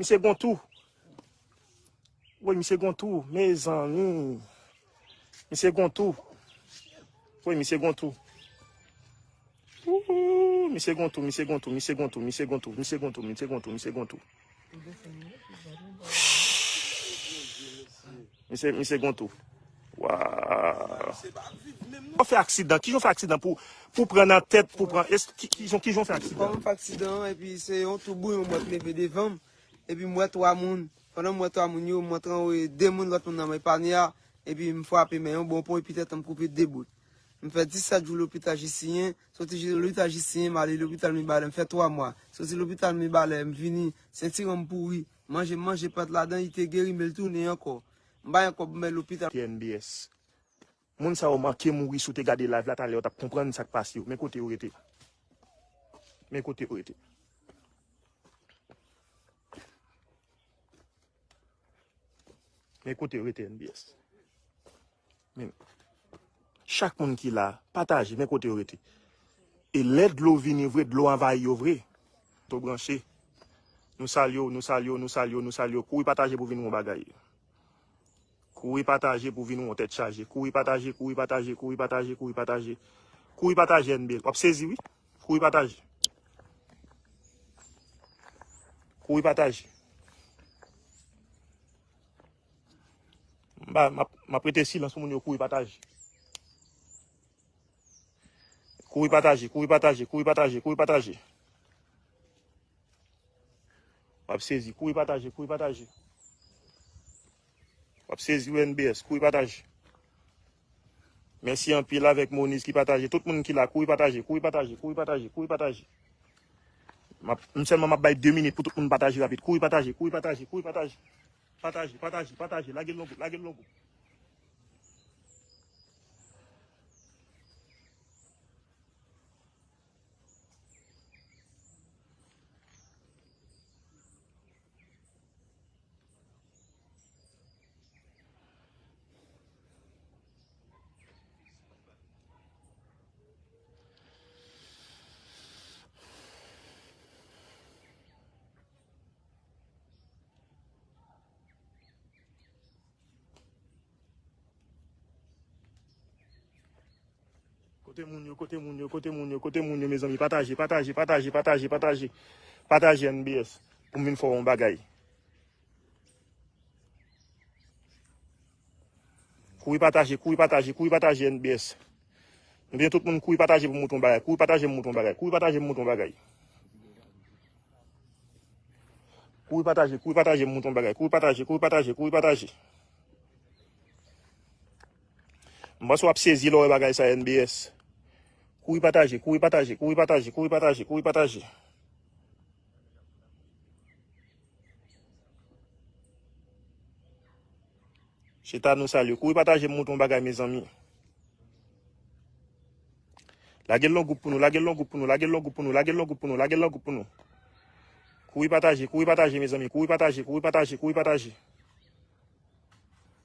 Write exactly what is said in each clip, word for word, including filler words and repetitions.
Misye gon tou. Woy, misye gon tou, mezanmi. Misye gon tou. Woy, misye gon tou. Ooh, misye gon tou, misye gon tou, misye gon tou, misye gon tou, misye gon tou, misye gon tou, misye gon tou. Misye, misye gon tou. Waw. Ou fè aksidan, kijan w fè aksidan pou, pou pran nan tèt, pou pran, es-, ki, kijan, kijan w fè aksidan? Kòman m fè aksidan, epi se yon tou bouyon mwen k leve devan m, epi m wè twa moun. Pandan m wè twa moun yo, m antre anwo de moun, lòt moun nan m epanye a, epi m frape men yon bon pon, epi tèt an m koupe de bout. M fè disèt jou lopital Jistinyen, soti ji-, lopital Jistinyen, m ale lopital Mibalè, m fè twa mwa. Soti lopital Mibalè, m vini, sentiwon m pouri, manje m manje pant ladan, li te geri, men l tounen ankò. M bay ankò, m bay lopital. T N B S. Moun sa yo manke mouri, si w te gade live la talè, w t ap konprann sa k pase yo. Men kote yo rete. Men kote yo rete. Men kote yo rete, N B S. Men, chak moun ki la, pataje, men kote yo rete. E lè dlo vini vre, dlo anvayi yo vre. To branche. Nou salye w, nou salye w, nou salye w, nou salye w. Kouri pataje pou vin yon bagay. Kouri pataje pou vin yon tèt chaje. Kouri pataje, kouri pataje, kouri pataje, kouri pataje. Kouri pataje, N B S. W ap sezi, wi. Kouri pataje. Kouri pataje. M pa, m ap, m ap rete silans pou moun yo kouri pataje. Kouri pataje, kouri pataje, kouri pataje, kouri pataje. W ap sezi, kouri pataje, kouri pataje. W ap sezi, wi, N B S, kouri pataje. Mèsi anpil avèk Moniz ki pataje. Tout moun ki la, kouri pataje, kouri pataje, kouri pataje, kouri pataje. M ap, m sèlman m ap bay de minit pou tout moun pataje rapid. Kouri pataje, kouri pataje, kouri pataje. Pataje, pataje, pataje. Lage l nan gwoup, lage l nan gwoup. Kote moun yo, kote moun yo, kote moun yo, kote moun yo, mezanmi? Pataje, pataje, pataje, pataje, pataje. Pataje N B S. Pou m vin fè yon bagay. Kouri pataje, kouri pataje, kouri pataje N B S. Ebyen, tout moun kouri pataje pou m montre yon bagay. Kouri pataje m montre yon bagay. Kouri pataje m montre yon bagay. Kouri pataje, kouri pataje m montre yon bagay. Kouri pataje, kouri pataje, kouri pataje. M panse w ap sezi lè w wè bagay sa, N B S. Kouri pataje, kouri pataje, kouri pataje, kouri pataje, kouri pataje. Chita, nou salye. Kouri pataje m montre yon bagay, mezanmi. Lage l nan gwoup pou nou, lage l nan gwoup pou nou, lage l nan gwoup pou nou, lage l nan gwoup pou nou, lage l nan gwoup pou nou. Kouri pataje, kouri pataje, mezanmi, kouri pataje, kouri pataje, kouri pataje.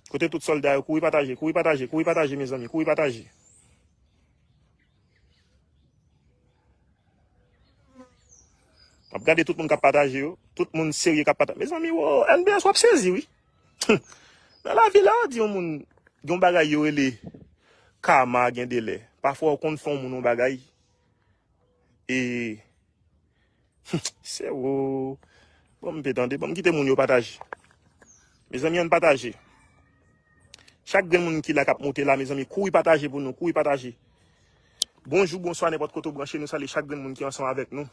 Kote tout sòlda yo, kouri pataje, kouri pataje, kouri pataje, mezanmi, kouri pataje. M ap gade tout moun k ap pataje yo. Tout moun serye k ap pataje. Mezanmi, wo, N B S, w ap sezi, wi. Nan lavi la, w di yon moun, gen yon bagay yo rele kama gen de lè. Pafwa, w konn fè yon moun yon bagay. E, se wo. Bon, m pe tande. Bon, m kite moun yo pataje. Mezanmi, ann pataje. Chak grenn moun ki la k ap monte la, mezanmi, kouri pataje pou nou, kouri pataje. Bonjou, bonswa, nenpòt kote w branche, nou salye chak grenn moun ki ansanm avèk nou.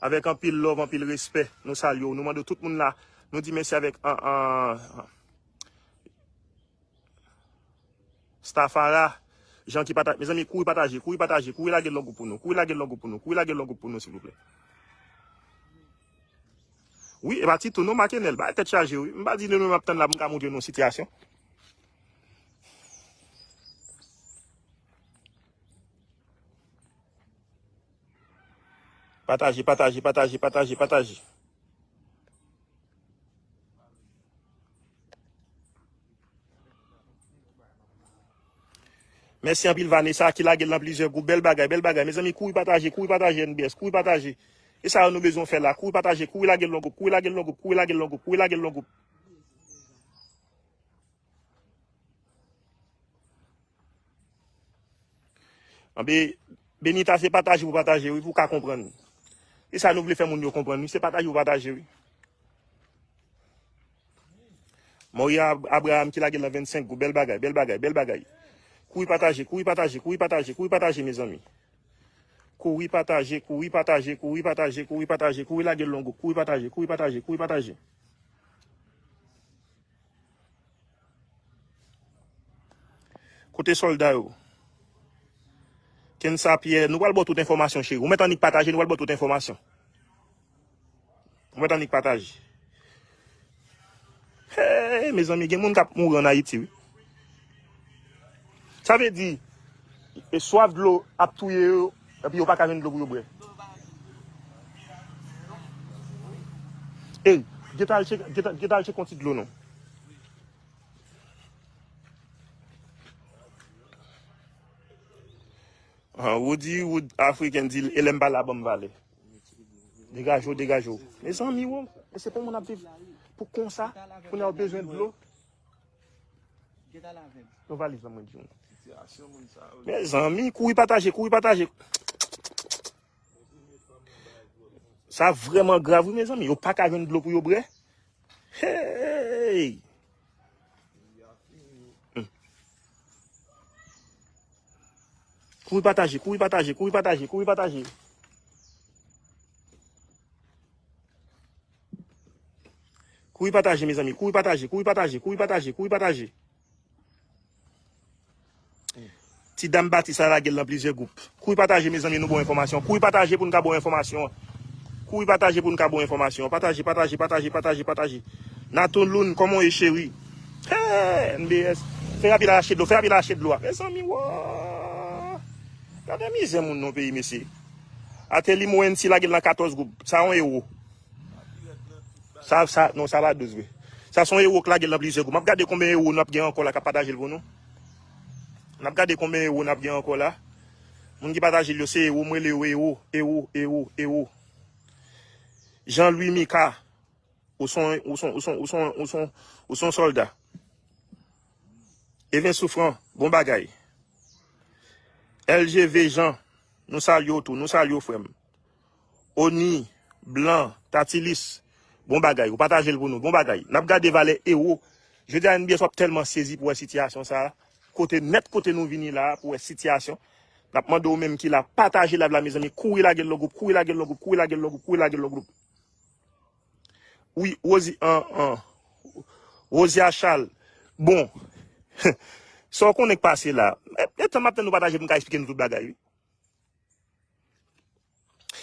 Avèk anpil love, anpil respè, nou salye w. Nou mande tout moun la, nou di mèsi avèk an, an, Stafara, Jan ki pataje. Mezanmi, kouri pataje, kouri pataje, kouri lage l nan gwoup pou nou, kouri lage l nan gwoup pou nou, kouri lage l nan gwoup pou nou, silvouplè. Wi, e pa ti tou non, Makenèl, bay tèt chaje, wi. M pa di nou, nou m ap tann la pou m ka montre nou yon sitiyasyon. Pataje, pataje, pataje, pataje, pataje. Mèsi anpil Vanessa ki lage l nan plizyè gwoup. Bèl bagay, bèl bagay. Mezanmi, kouri pataje, kouri pataje N B S, kouri pataje. E sa yo nou bezwen fè la. Kouri pataje, kouri lage l nan gwoup, kouri lage l nan gwoup, kouri lage l nan gwoup, kouri lage l nan gwoup. Anben, Benita, se pataje pou pataje, wi, pou w ka konprann. E sa nou vle fè moun yo konprann, wi, se pataje pou pataje, wi. Mori Ab- Abraham ki lage l nan vennsenk gwoup, bèl bagay, bèl bagay, bèl bagay. Kouri pataje, kouri pataje, kouri pataje, kouri pataje, mezanmi. Kouri pataje, kouri pataje, kouri pataje, kouri pataje, kouri lage l nan gwoup, kouri pataje, kouri pataje, kouri pataje. Kote sòlda yo? Kensa Pierre, nou pral ba w tout enfòmasyon, cheri. Ou mèt annik pataje, nou pral ba w tout enfòmasyon. Ou mèt annik pataje. Hey, mezanmi, gen moun k ap mouri ann Ayiti, wi. Sa vle di, e swaf dlo ap touye yo, epi yo pa ka jwenn dlo pou yo bwè. Ey, gentan al tcheke, gentan, gentan al tcheke yon ti dlo, non. Ah, Woody, Wood African di, e lè m pa la, ban m valè. Degaje w, degaje w. Mezanmi, wo, e se pou moun ap viv pou konsa, kounye a w bezwen dlo. Yon valiz ban mwen, Jun. Mezanmi, kouri pataje, kouri pataje. Sa vrèman grav, wi, mezanmi. Yo pa ka jwenn dlo pou yo bwè. Hey! Hmm. Kouri pataje, kouri pataje, kouri pataje, kouri pataje. Kouri pataje, mezanmi, kouri pataje, kouri pataje, kouri pataje, kouri pataje. Ti dam Batis la lage l nan plizyè gwoup. Kouri pataje, mezanmi, nou ba w enfòmasyon. Kouri pataje pou n ka ba w enfòmasyon. Kouri pataje pou n ka ba w enfòmasyon. Pataje, pataje, pataje, pataje, pataje. Naton Loun, kòman w ye, cheri? Hey, N B S. Fè rapid al achte dlo, fè rapid al achte dlo a. Mezanmi, wo. Gade mizè moun nan peyi, mesye. Atelimo N C lage l nan katòz gwoup. Sa yon ewo. Sa, sa, non, sa pa douz vre. Sa se yon ewo k lage l nan plizyè gwoup. M ap gade konbyen ewo n ap gen ankò la k ap pataje l pou nou. N ap gade konbyen ewo n ap gen ankò la. Moun ki pataje l yo se ewo, m rele yo ewo, ewo, ewo, ewo. Jean Louis Mika, ou son, ou son, ou son, ou son, ou son, ou son sòlda. Even Soufran, bon bagay. L G V Jean, nou salye w tou, nou salye w, frè m. Oni, Blan, Tatilis, bon bagay. Ou pataje l pou nou, bon bagay. N ap gade valè ewo. Jodi a, N B S, w ap tèlman sezi pou wè sitiyasyon sa a. Kote nèt, kote nou vini la a, pou wè sitiyasyon. N ap mande w menm ki la, pataje live la, mezanmi. Kouri lage l nan gwoup, kouri lage l nan gwoup, kouri lage l nan gwoup, kouri lage l nan gwoup. Wi, Rosie, an, an. Rosie a Charles. Bon. Sa w konnen k pase la. E, e tan m ap tann nou pataje pou m ka eksplike nou tout bagay, wi.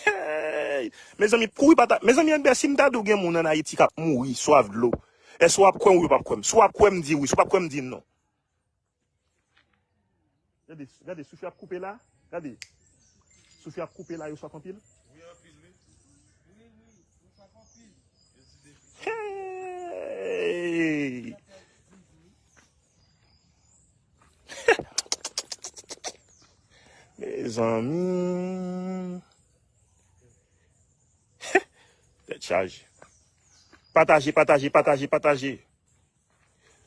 Hey! Mezanmi, kouri pata-, mezanmi, N B S, si m ta di w gen moun ann Ayiti k ap mouri, swaf dlo, èske w ap kwè m wi, w p ap kwè m? Si w ap kwè m, di wi. Si w p ap kwè m, di non. Gade, gade, souf yo ap koupe la. Gade. Souf yo ap koupe la, yo swaf anpil. Hey! Mezanmi. Tèt chaje. Pataje, pataje, pataje, pataje.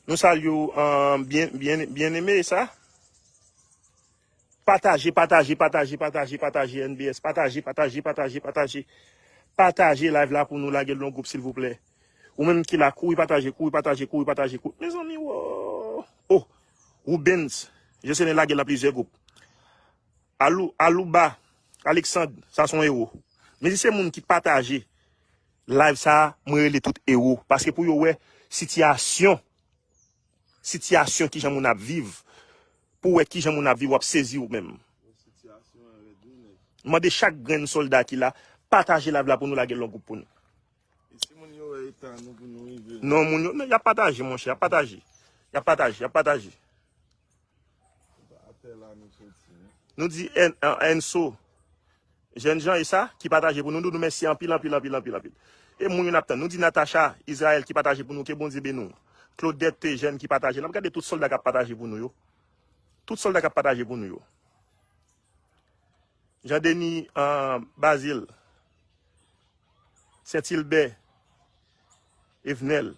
Nou salye w, an, byen, byen, byen eme sa. Pataje, pataje, pataje, pataje, pataje, N B S. Pataje, pataje, pataje, pataje. Pataje live la pou nou lage l nan gwoup, silvouplè. Ou menm ki la, kouri pataje, kouri pataje, kouri pataje, kouri. Mezanmi, wo. Oh, Rubens. Jocelyn lage l nan plizyè gwoup. Alou, Alouba, Alexandre, sa se yon ewo. Men si se moun ki pataje live sa a, mwen rele tout ewo. Paske pou yo wè sitiyasyon, sitiyasyon kijan moun ap viv. Pou wè kijan moun ap viv, w ap sezi ou menm. Mande chak grenn sòlda ki la, pataje live la pou nou lage l nan gwoup pou nou. E si moun yo wè eta nou pou nou rive. Non, moun yo, non, y ap pataje, monchè, y ap pataje. Y ap pataje, y ap pataje. Atè la nou soti, wi. Nou di N-, Enso, jènjan e sa, ki pataje pou nou, nou di w mèsi anpil, anpil, anpil, anpil, anpil. E moun yo n ap tann. Nou di Natacha Israel ki pataje pou nou, ke Bondye beni w. Claudette T. Jèn ki pataje. N ap gade tout sòlda k ap pataje pou nou yo. Tout sòlda k ap pataje pou nou yo. Jean Denis, ah, Bazil. Sentilbè, Evnèl.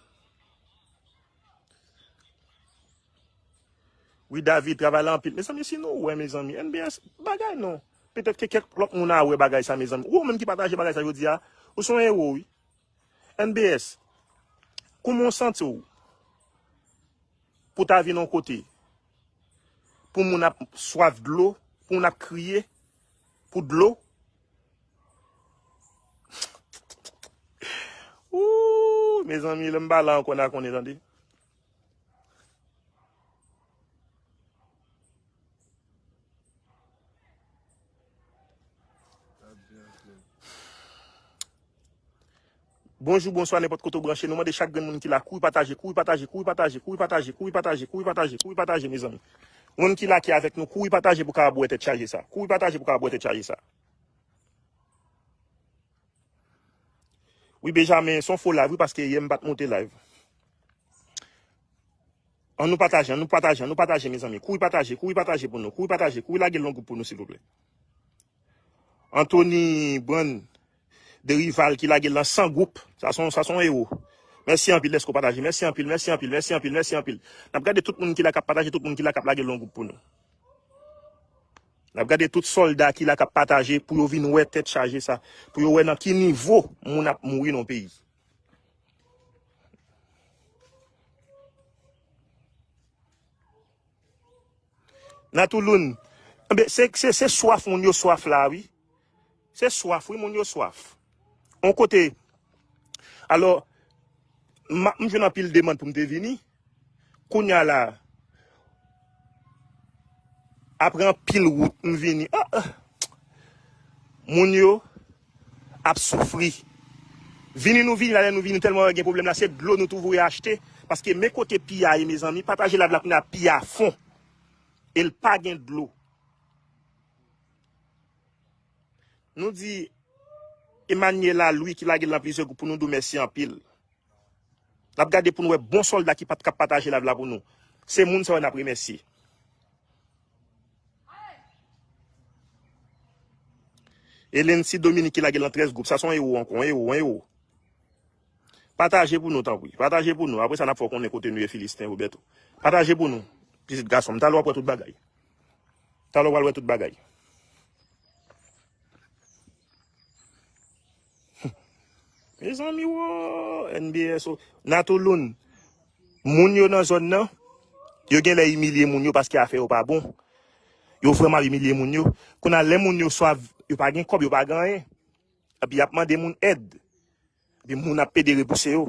Wi, David, travay la anpil. Mezanmi, si nou wè, mezanmi, N B S, bagay non. Petèt ke kèk lòt moun a wè bagay sa, mezanmi. Ou menm ki pataje bagay sa jodi a, ou se yon ewo, wi. N B S, kouman w santi w pou ta vin yon kote, pou moun ap swaf dlo, pou moun ap kriye pou dlo? Ooh, mezanmi, lè m pa la ankò, n a konnen, tande. Bonjou, bonswa, nenpòt kote w branche. Nou mande chak grenn moun ki la, kouri pataje, kouri pataje, kouri pataje, kouri pataje, kouri pataje, kouri pataje, kouri pataje, mezanmi. Moun ki la ki avèk nou, kouri pataje pou kapab wè tèt chaje sa. Kouri pataje pou kapab wè tèt chaje sa. Wi, Benjamin, se yon fo live, wi, paske yè m pa t monte live. Ann nou pataje, ann nou pataje, ann nou pataje, mezanmi. Kouri pataje, kouri pataje pou nou, kouri pataje, kouri lage l nan gwoup pou nou, silvouplè. Anthony Brand, Derival ki lage l nan san gwoup. Sa se yon, sa se yon ewo. Mèsi anpil dèske w pataje. Mèsi anpil, mèsi anpil, mèsi anpil, mèsi anpil. N ap gade tout moun ki la k ap pataje, tout moun ki la k ap lage l nan gwoup pou nou. N ap gade tout sòlda ki la k ap pataje pou yo vin wè tèt chaje sa. Pou yo wè nan ki nivo moun ap mouri nan yon peyi. Natouloun. Enben, se, se, se swaf moun yo swaf la, wi. Se swaf, wi, moun yo swaf. On kote. Alò, m, m jwenn anpil demann pou m te vini. Kounye a la, apre anpil wout, m vini. Ah, ah. Moun yo ap soufri. Vini nou vini la, lè nou vini tèlman gen pwoblèm la, se dlo nou tou voye achte. Paske men kote pi a ye, mezanmi, pataje live la kounye a pi a fon. E l pa gen dlo. Nou di Emmanuela Louis ki lage l nan plizyè gwoup pou nou di w mèsi anpil. N ap gade pou n wè bon sòlda ki pa t k ap pataje live la pou nou. Se moun sa yo n ap remèsye. Elency Dominique ki lage l nan trèz gwoup. Sa se yon ewo ankò, yon ewo, yon ewo. Pataje pou nou, tanpri. Pataje pou nou. Apre sa, n ap fè w konnen kote nou ye, Filisten, Roberto. Pataje pou nou, pitit gason m. Talè w ap wè tout bagay. Talè w pral wè tout bagay. Mezanmi, wo, N B S, wo. Natouloun, moun yo nan zòn nan, yo genlè imilye moun yo paske afè yo pa bon. Yo vrèman ap imilye moun yo. Kounye a, lè moun yo swav, yo pa gen kòb, yo pa gen anyen. Epi y ap mande moun èd. Epi moun ap pede repouse yo.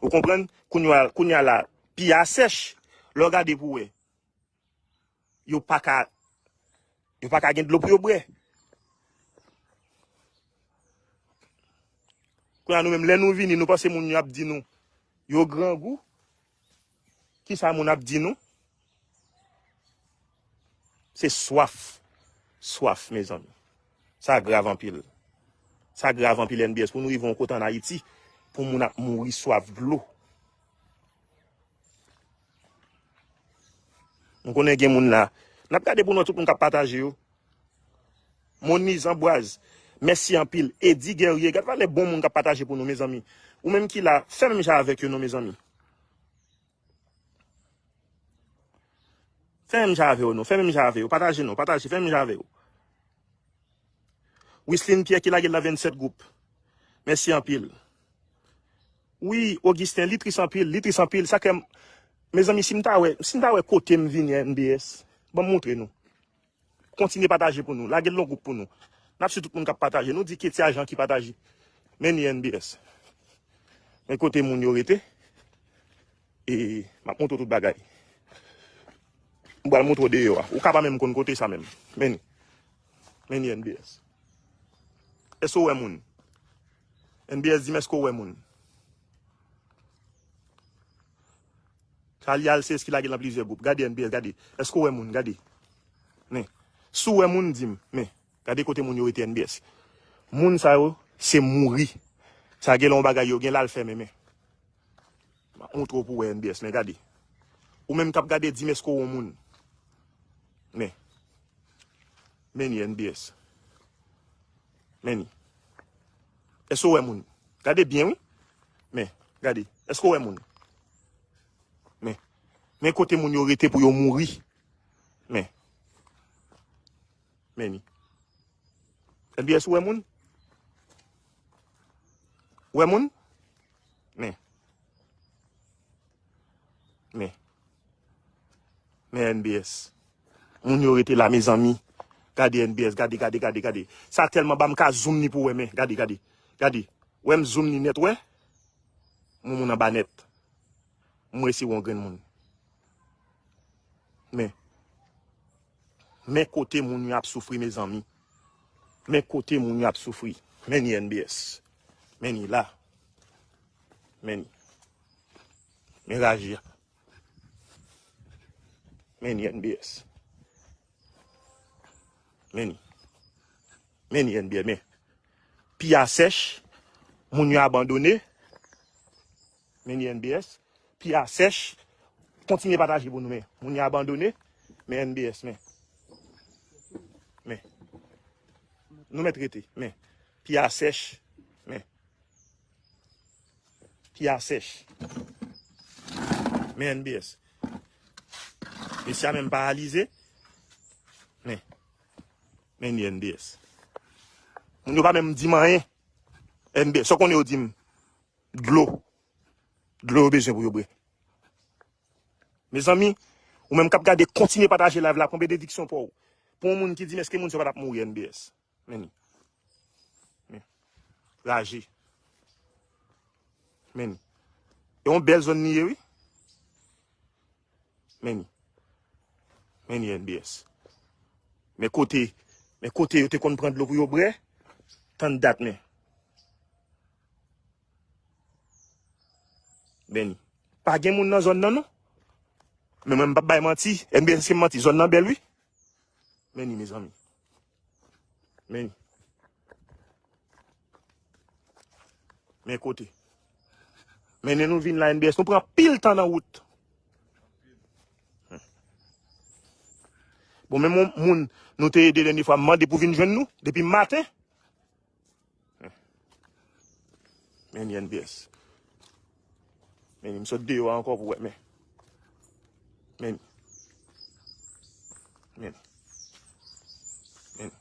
Ou konprann? Kounye a, kounye a la, pi a sèch. Lè w gade pou w wè. Yo pa ka, yo pa ka gen dlo pou yo bwè. Kounye a nou menm, lè nou vini, nou panse moun yo ap di nou, yo grangou. Kisa moun ap di nou? Se swaf. Swaf, mezanmi. Sa grav anpil. Sa grav anpil, N B S, pou nou rive yon kote ann Ayiti, pou moun ap mouri swaf dlo. M konnen gen moun la. N ap gade pou nou tout moun k ap pataje yo. Moniz Anbwaz, mèsi anpil. Edi Guerrier, gad valè bon moun k ap pataje pou nou, mezanmi. Ou menm ki la, fè menm jan avèk yo non, mezanmi. Fè menm jan avè yo non, fè menm jan avè yo. Pataje non, pataje, fè menm jan avè yo. Wislin Pierre ki lage l nan vennsèt gwoup. Mèsi anpil. Wi, Augustin, li tris anpil, li tris anpil. Sa kè m, mezanmi, si m ta wè, si m ta wè kote m vini a N B S, ban m montre nou. Kontinye pataje pou nou. Lage l nan gwoup pou nou. N ap swiv tout moun k ap pataje. Nou di Ketia Jean ki pataje. Men ni N B S. Men kote moun yo rete. E m ap montre w tout bagay. M pral montre w deyò a. Ou ka pa menm konn kote sa menm. Men ni. Men ni N B S. Èske w wè moun? N B S di m èske w wè moun? Charlie Alcés ki lage l nan plizyè gwoup. Gade N B S, gade. Èske w wè moun? Gade. Men. Si w wè moun, di m. Men. Gade kote moun yo rete N B S. Moun sa yo, se mouri. Sa gen lè yon bagay yo gen la l fèmen, men. M ap montre w pou w wè N B S, men gade. Ou menm k ap gade, di m èske w wè yon moun. Men. Men ni N B S. Men ni. Èske w wè moun? Gade byen, wi. Men, gade. Èske w wè moun? Men, men kote moun yo rete pou yo mouri. Men, men ni. N B S, ou wè moun? Ou wè moun? Men. Men. Men N B S. Moun yo rete la, mezanmi. Gade N B S, gade, gade, gade, gade. Sa tèlman ba, m ka zoom ni pou wè, men. Gade, gade. Gade. Wè m zoom ni nèt, wè. Moun, moun anba nèt. M resi yon grenn moun. Men. Men kote moun yo ap soufri, mezanmi. Men kote moun yo ap soufri. Men ni N B S. Men ni la. Men ni. Men raje a. Men ni N B S. Men ni. Men ni N B S, men. Pye a sèch. Moun yo abandone. Men ni N B S. Pye a sèch. Kontinye pataje pou nou, men. Moun yo abandone. Men N B S, men. Men. Nou mèt rete, men. Pye a sèch. Men. Pye a sèch. Men N B S. Mesye a menm paralize. Men. Men ni N B S. Moun yo pa menm di m anyen. N B S. Sa w konnen yo di m? Dlo. Dlo yo bezwen pou yo bwè. Mezanmi, ou menm k ap gade, kontinye pataje live la, pran benediksyon pa w. Pou yon moun ki di m, èske moun sa pa t ap mouri, N B S? Men ni. Men. Raje. Men ni. E yon bèl zòn li ye, wi. Men ni. Men ni N B S. Men kote, men kote yo te konn pran dlo pou yo bwè, tann dat, men. Men ni. Pa gen moun nan zòn nan, non. Men mwen, m p ap bay manti. N B S, èske m manti? Zòn nan bèl, wi. Men ni, mezanmi. Men ni. Men kote. Men ni nou vin la, N B S. Nou pran pil tan nan wout. Bon, men moun, moun nou te ede dènye fwa, m mande pou vin jwenn nou, depi maten. Men ni N B S. Men ni, m sot deyò a ankò pou wè, men. Men ni. Men ni. Men ni.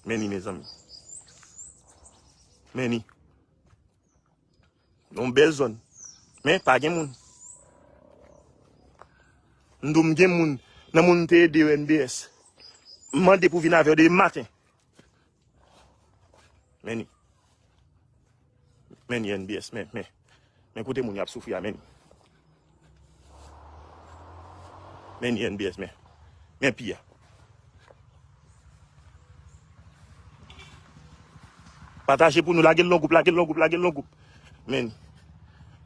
Men ni, mezanmi. Men ni. Yon bèl zòn. Men, pa gen moun. M di w, m gen moun. Nan moun m te ede yo, N B S. M mande pou vin avè yo depi maten. Men ni. Men ni N B S, men, men. Men kote moun yo ap soufri a, men ni. Men ni N B S, men. Men pye a. Pataje pou nou, lage l nan gwoup, lage l nan gwoup, lage l nan gwoup. Men ni.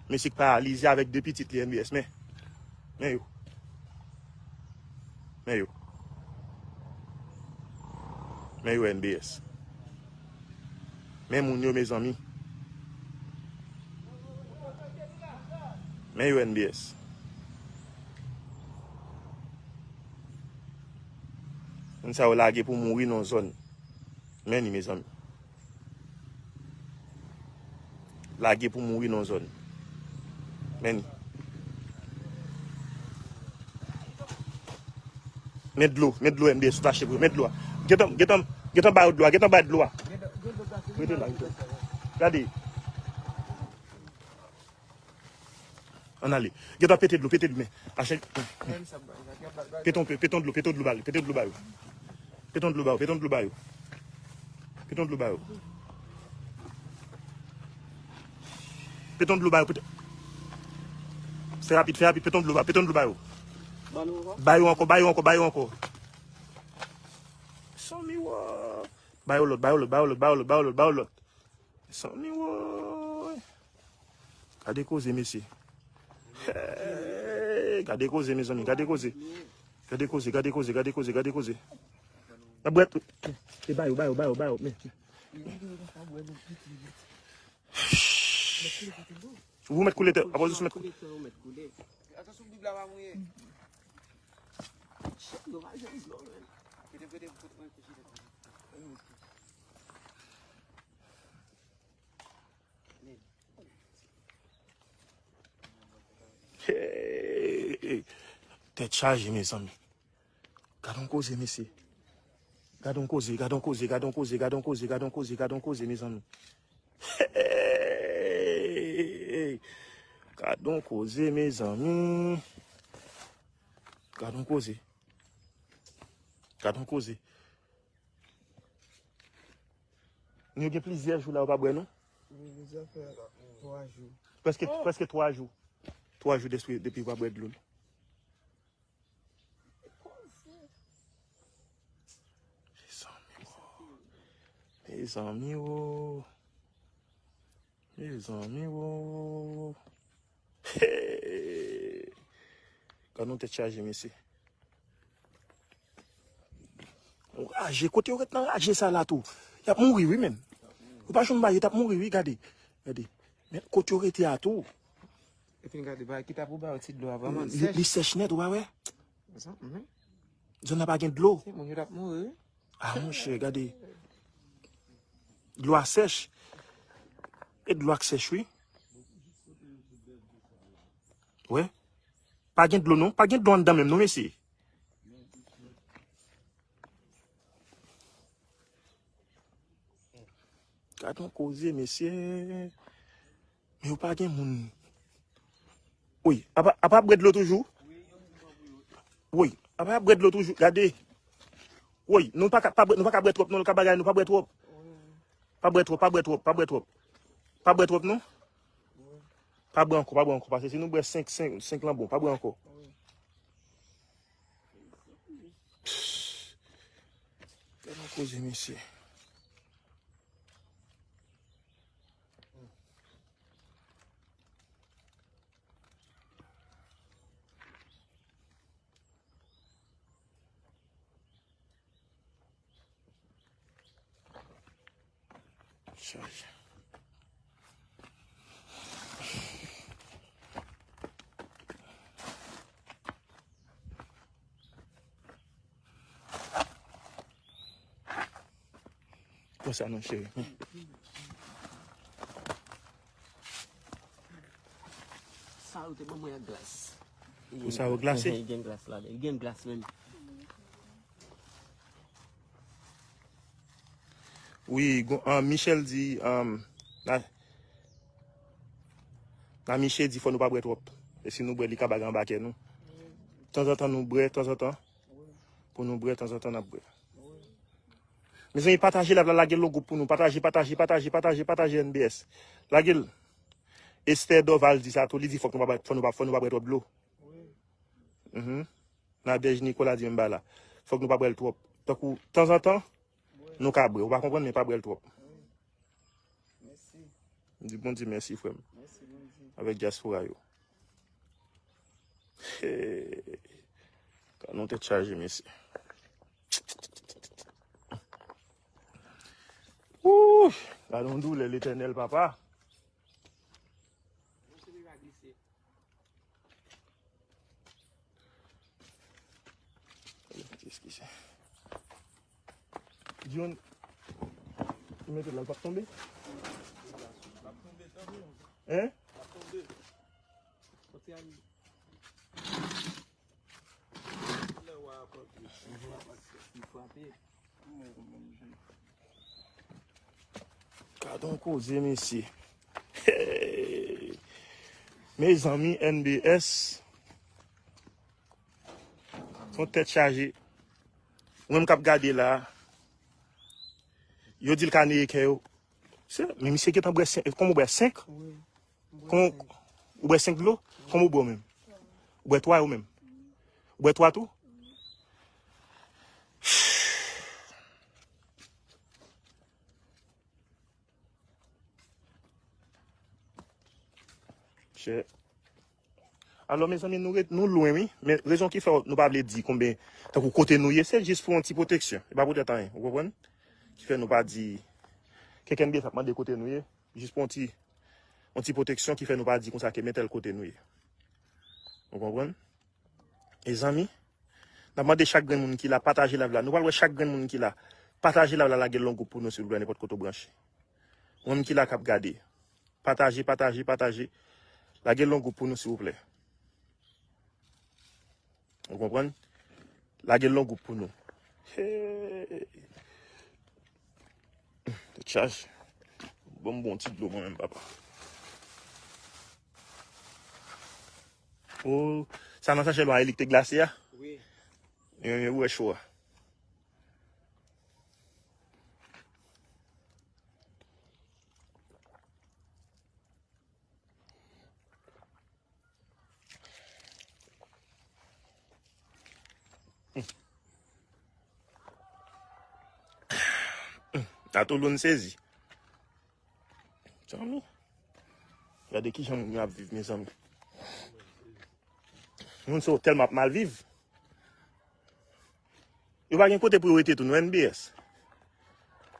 Mesye k paralize avèk de pitit li, N B S, men. Men yo. Men yo. Men yo N B S. Men moun yo, mezanmi. Men yo N B S. Moun sa yo lage pou mouri nan zòn. Men ni, mezanmi. Lage pou mouri nan zòn. Men ni. Men dlo, men dlo, N B S, sou tache pou yo, men dlo a. Gentan, gentan, gentan ba yo dlo a, gentan ba yo dlo a. Rete la, rete la. Gade. Ann ale. Gentan pete dlo, pete dlo, men. Achte. Pete yon, pete yon dlo, pete yon dlo ba yo, pete yon dlo ba yo. Pete yon dlo ba yo, pete yon dlo ba yo. Pete yon dlo ba yo. Pete yon dlo ba yo, pete. Fè rapid, fè rapid, pete yon dlo ba, pete yon dlo ba yo. Ba yo ankò, ba yo ankò, ba yo ankò. Sanmi wa. Ba yo lòt, ba yo lòt, ba yo lòt, ba yo lòt, ba yo lòt, ba yo lòt. Sanmi woy. Gade koze, mesye. Hey, gade koze, mezanmi, gade koze. Gade koze, gade koze, gade koze, gade koze. Nan bwèt. E ba yo, ba yo, ba yo, ba yo, men. Ou mèt koule tè, apre ou mèt koule. Hey, tèt chaje, mezanmi. Gad on koze, mesye. Gad on koze, gad on koze, gad on koze, gad on koze, gad on koze, gad on koze, mezanmi. Hey, gad on koze, mezanmi. Gad on koze. Gad on koze. Nou gen plizyè jou la, ou pa bwè, non? Wi, plizyè fè twa jou. Prèske, prèske twa jou. Twa jou depi, depi ou pa bwè dlo. Mezanmi, wo. Mezanmi, wo. Mezanmi, wo. Hey! Gad yon tèt chaje, mesye. Raje, kote yo ret nan raje sa la tou? Y ap mouri, wi, menm. Ou pa janm ba yo, t ap mouri, wi, gade. Gade. Men kote yo rete a tou? Epi gade, ba, ki t ap ou ba yo ti dlo a, vrèman, li, li sèch nèt, ou pa wè? Zòn nan pa gen dlo. Se moun yo t ap mouri, wi. Ah, monchè, gade. Dlo a sèch. E dlo a k sèch, wi. Wè. Pa gen dlo, non. Pa gen dlo anndan menm, non, mesye. Gad yon koze, mesye. Men yo pa gen moun. Wi, apa, apa bwè dlo toujou? Wi, apa bwè dlo toujou? Gade. Wi, nou pa ka, pa bwè, nou pa ka bwè twòp, non, ka bagay, nou pa bwè twòp. Pa bwè twòp, pa bwè twòp, pa bwè twòp. Pa bwè twòp, non? Pa bwè ankò, pa bwè ankò, paske si nou bwè senk, senk, senk lan bon, pa bwè ankò. Gad yon koze, mesye. Chaje. Konsa non, cheri. Sa yo te ban mwen ak glas. Pou sa yo glase? Li gen glas ladan. Li gen glas menm. Wi, gon, ah, Michel di, ah, na, na Miche di fò nou pa bwè twòp. E si nou bwè, li ka bagay anba kè nou. Tanzantan nou bwè, tanzantan. Pou nou bwè, tanzantan n ap bwè. Mezanmi, pataje live la, lage l nan gwoup pou nou. Pataje, pataje, pataje, pataje, pataje N B S. Lage l. Esther Dorval di sa tou, li di fòk nou pa, fò nou pa, fò nou pa bwè twòp dlo. Mhm. Nadège Nicolas di menm bagay la. Fòk nou pa bwè l twòp. Tankou, tanzantan, nou ka bwè. Ou pa konprann, men pa bwè l twòp. M di Bondye mèsi, frè m. Avèk dyaspora yo. Hey. Gad yon tèt chaje, mesye. Wouy! Gad yon doulè, Letènèl, papa. Eskize. John, ou mete la, l p ap tonbe? Hein? Gad yon koze, mesye. Hey! Mezanmi, N B S. Son tèt chaje. Ou menm k ap gade la. Yo di l ka neye kè yo. Se, men misye gentan bwè senk. Kòman w bwè senk? Kòman w bwè senk dlo? Kòman w bwè w menm? Ou bwè twa ou menm? Ou bwè twa tou? Chè. Alò, mezanmi, nou ret, nou lwen, wi. Men rezon ki fè nou pa vle di konbyen, tankou kote nou ye, se jis pou yon ti pwoteksyon. E pa poutèt anyen, ou konprann? Ki fè nou pa di, K K N B S ap mande kote nou ye. Jis pou yon ti, yon ti pwoteksyon ki fè nou pa di konsa ke men tèl kote nou ye. Ou konprann? Mezanmi, N ap mande chak grenn moun ki la, pataje live la. Nou pral wè chak grenn moun ki la. Pataje live la, lage l nan gwoup pou nou, silvouplè, nenpòt kote w branche. Ou menm ki la k ap gade. Pataje, pataje, pataje. Lage l nan gwoup pou nou, silvouplè. Ou konprann? Lage l nan gwoup pou nou. Hey! Tèt chaje. Ban m bon ti dlo mwen menm, papa. Oh, sa nan sachè lwa e li k te glase a? Wi. Yo, yo, wè cho a. Atouloun sezi. Zanmi. Gade kijan moun yo ap viv, mezanmi. Moun sa yo tèlman ap mal viv. Yo pa gen kote pou yo rete tou, non, N B S.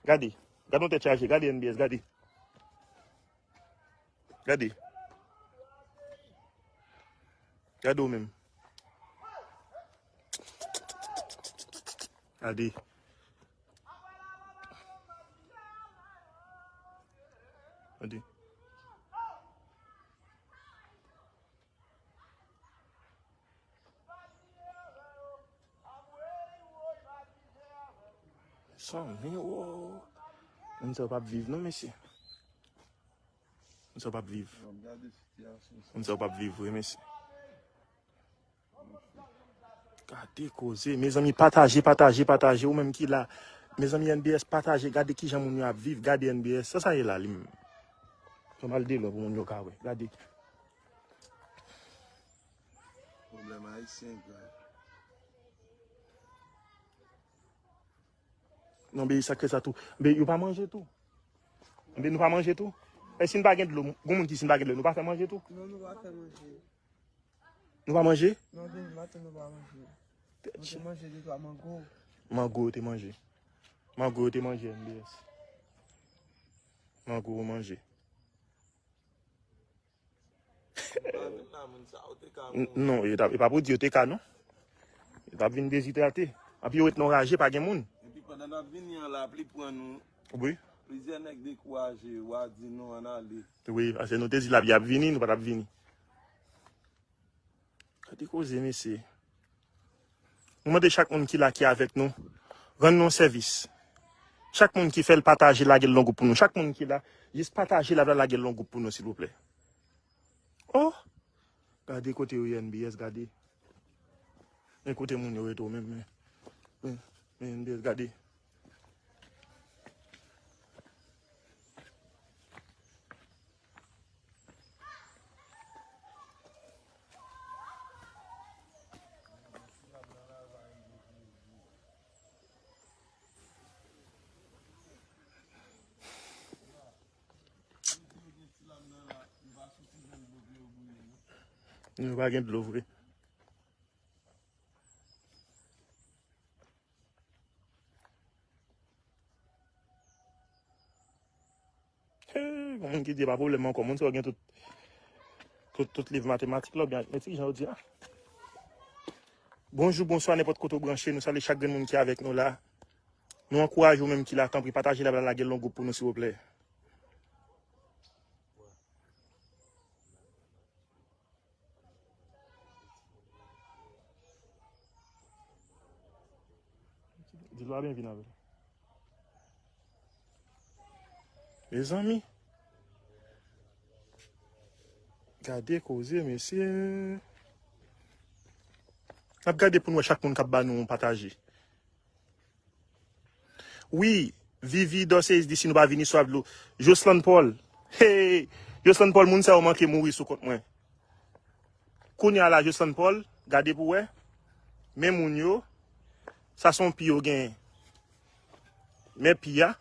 Gade. Gade yon tèt chaje. Gade N B S, gade. Gade. Gade w menm. Gade. Gade. Sa, men, wo. Moun sa yo p ap viv, non, mesye. Moun sa yo p ap viv. Moun sa yo p ap viv, vre, mesye. Gade koze. Mezanmi, pataje, pataje, pataje. Ou menm ki la. Mezanmi, N B S, pataje. Gade kijan moun yo ap viv. Gade N B S. Sa, sa ye la, li menm. Fò m al de lwen pou moun yo ka wè. Gade. Pwoblèm ayisyen grav. Non, be, sa k fè sa tou. Be, yo pa manje tou. Be, nou pa manje tou. E si n pa gen dlo, gon moun ki si n pa gen dlo, nou pa fè manje tou? Non, nou pa fè manje. Nou pa manje? Non, demen maten nou pa manje. Nou te manje de twa mango. Mango yo te manje. Mango yo te manje, N B S. Mango yo manje. N-, non, e t ap, e pa pou di yo te ka, non. Yo t ap vin dezidrate. Anpi yo ret nan raje, pa gen moun. Epi pandan n ap vini an, lapli pran nou. Wi. Plizyè nèg dekouraje, w a di non, ann ale. Wi, paske nou te di lapli ap vini, nou pa t ap vini. Gade koze, mesye. Nou mande chak moun ki la, ki avèk nou, rann nou sèvis. Chak moun ki fè l pataje, lage l nan gwoup pou nou. Chak moun ki la, jis pataje live la, lage l nan gwoup pou nou, silvouplè. Oh! Gade kote yo ye, N B S, gade. Men kote moun yo rete yo menm, men. Men, men N B S, gade. Nou pa gen dlo vre. Hey, gon moun ki di pa pwoblèm ankò. Moun sa yo gen tout, tout, tout liv matematik la, oubyen aritmetik, jan yo di a. Bonjou, bonswa, nenpòt kote w branche, nou salye chak grenn moun ki avèk nou la. Nou ankouraje w menm ki la, tanpri pataje live la, lage l nan gwoup pou nou, silvouplè. Di l pa byen vin avè l. Mezanmi. Gade koze, mesye. N ap gade pou n wè chak moun k ap ba nou yon pataje. Wi, Vivi Dorcéus di si nou pa vini swaf dlo. Joslan Paul. Hey! Joslan Paul, moun sa yo manke mouri sou kont mwen. Kounye a la, Joslan Paul, gade pou wè. Men moun yo. Sa se yon pi yo genyen. Men pi a.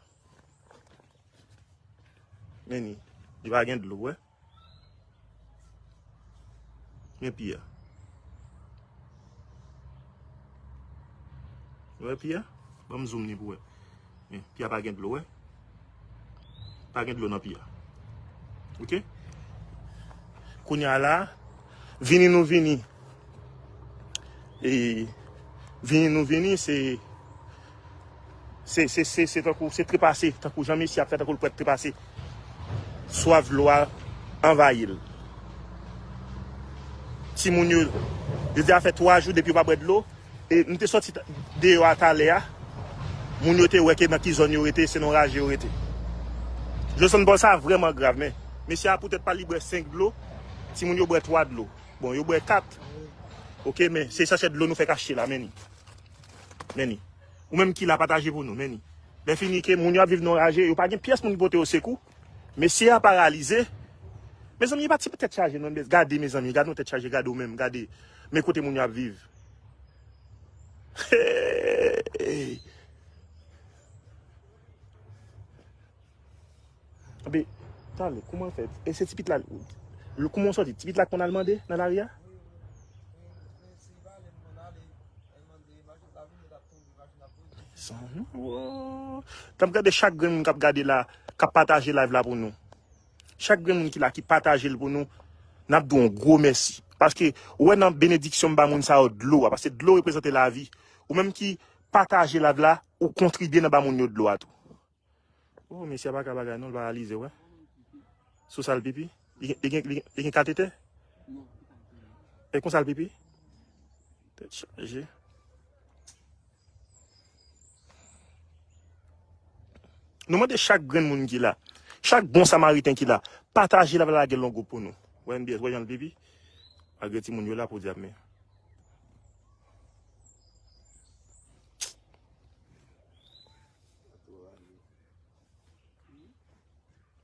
Men ni. Li pa gen dlo, wè. Men pi a. Wè pi a? Ban m zoom ni pou wè. Men, pi a pa gen dlo, wè. Pa gen dlo nan pi a. Oke? Kounye a la, vini nou vini. E, Vini nou vini, se se se se se tankou se trepase, tankou jan mesye ap fè tankou l prèt trepase. Swaf dlo a anvayi l. Timoun yo, yo di a fè twa jou depi yo pa bwè dlo. E m te sòti deyò a talè a. Moun yo te wè ke nan ki zòn yo rete, se nan raje yo rete. Joson Paul, sa vrèman grav, men mesye a poutèt pa li bwè senk dlo, timoun yo bwè twa dlo. Bon, yo bwè kat. Oke, men se sachè dlo nou fè kache la, men ni. Men ni. Ou menm ki la pataje pou nou, men ni. Lè fini ke moun yo ap viv nan raje, yo pa gen pyès moun ki pote yo sekou. Mesye a paralize. Mezanmi, e pa ti tèt chaje non, men gade mezanmi, gade yon tèt chaje, gade ou menm, gade. Men kote moun yo ap viv. Hey! Be, talè, kouman l fè? E se ti pit la, l- kouman w sòti? Ti pit la konn al mande nan lari a? San, wo. T ap gade chak grenn moun k ap gade la, k ap pataje live la pou nou. Chak grenn moun ki la, ki pataje l pou nou, n ap di w yon gwo mèsi. Paske, ou wè nan benediksyon m ba moun sa yo dlo a, paske dlo reprezante lavi. Ou menm ki pataje live la, ou kontribye nan ba moun yo dlo a tou. Oh, mesye a pa ka bagay non, l paralize, wè. Sou sa l pipi? Li gen, li gen, li gen, li gen katetè? E konsa l pipi? Tèt chaje. Nou mande chak grenn moun ki la, chak bon samariten ki la, pataje l, lage l nan gwoup pou nou. Wè N B S, wè jan l pipi? Malgre timoun yo la pou di ap men.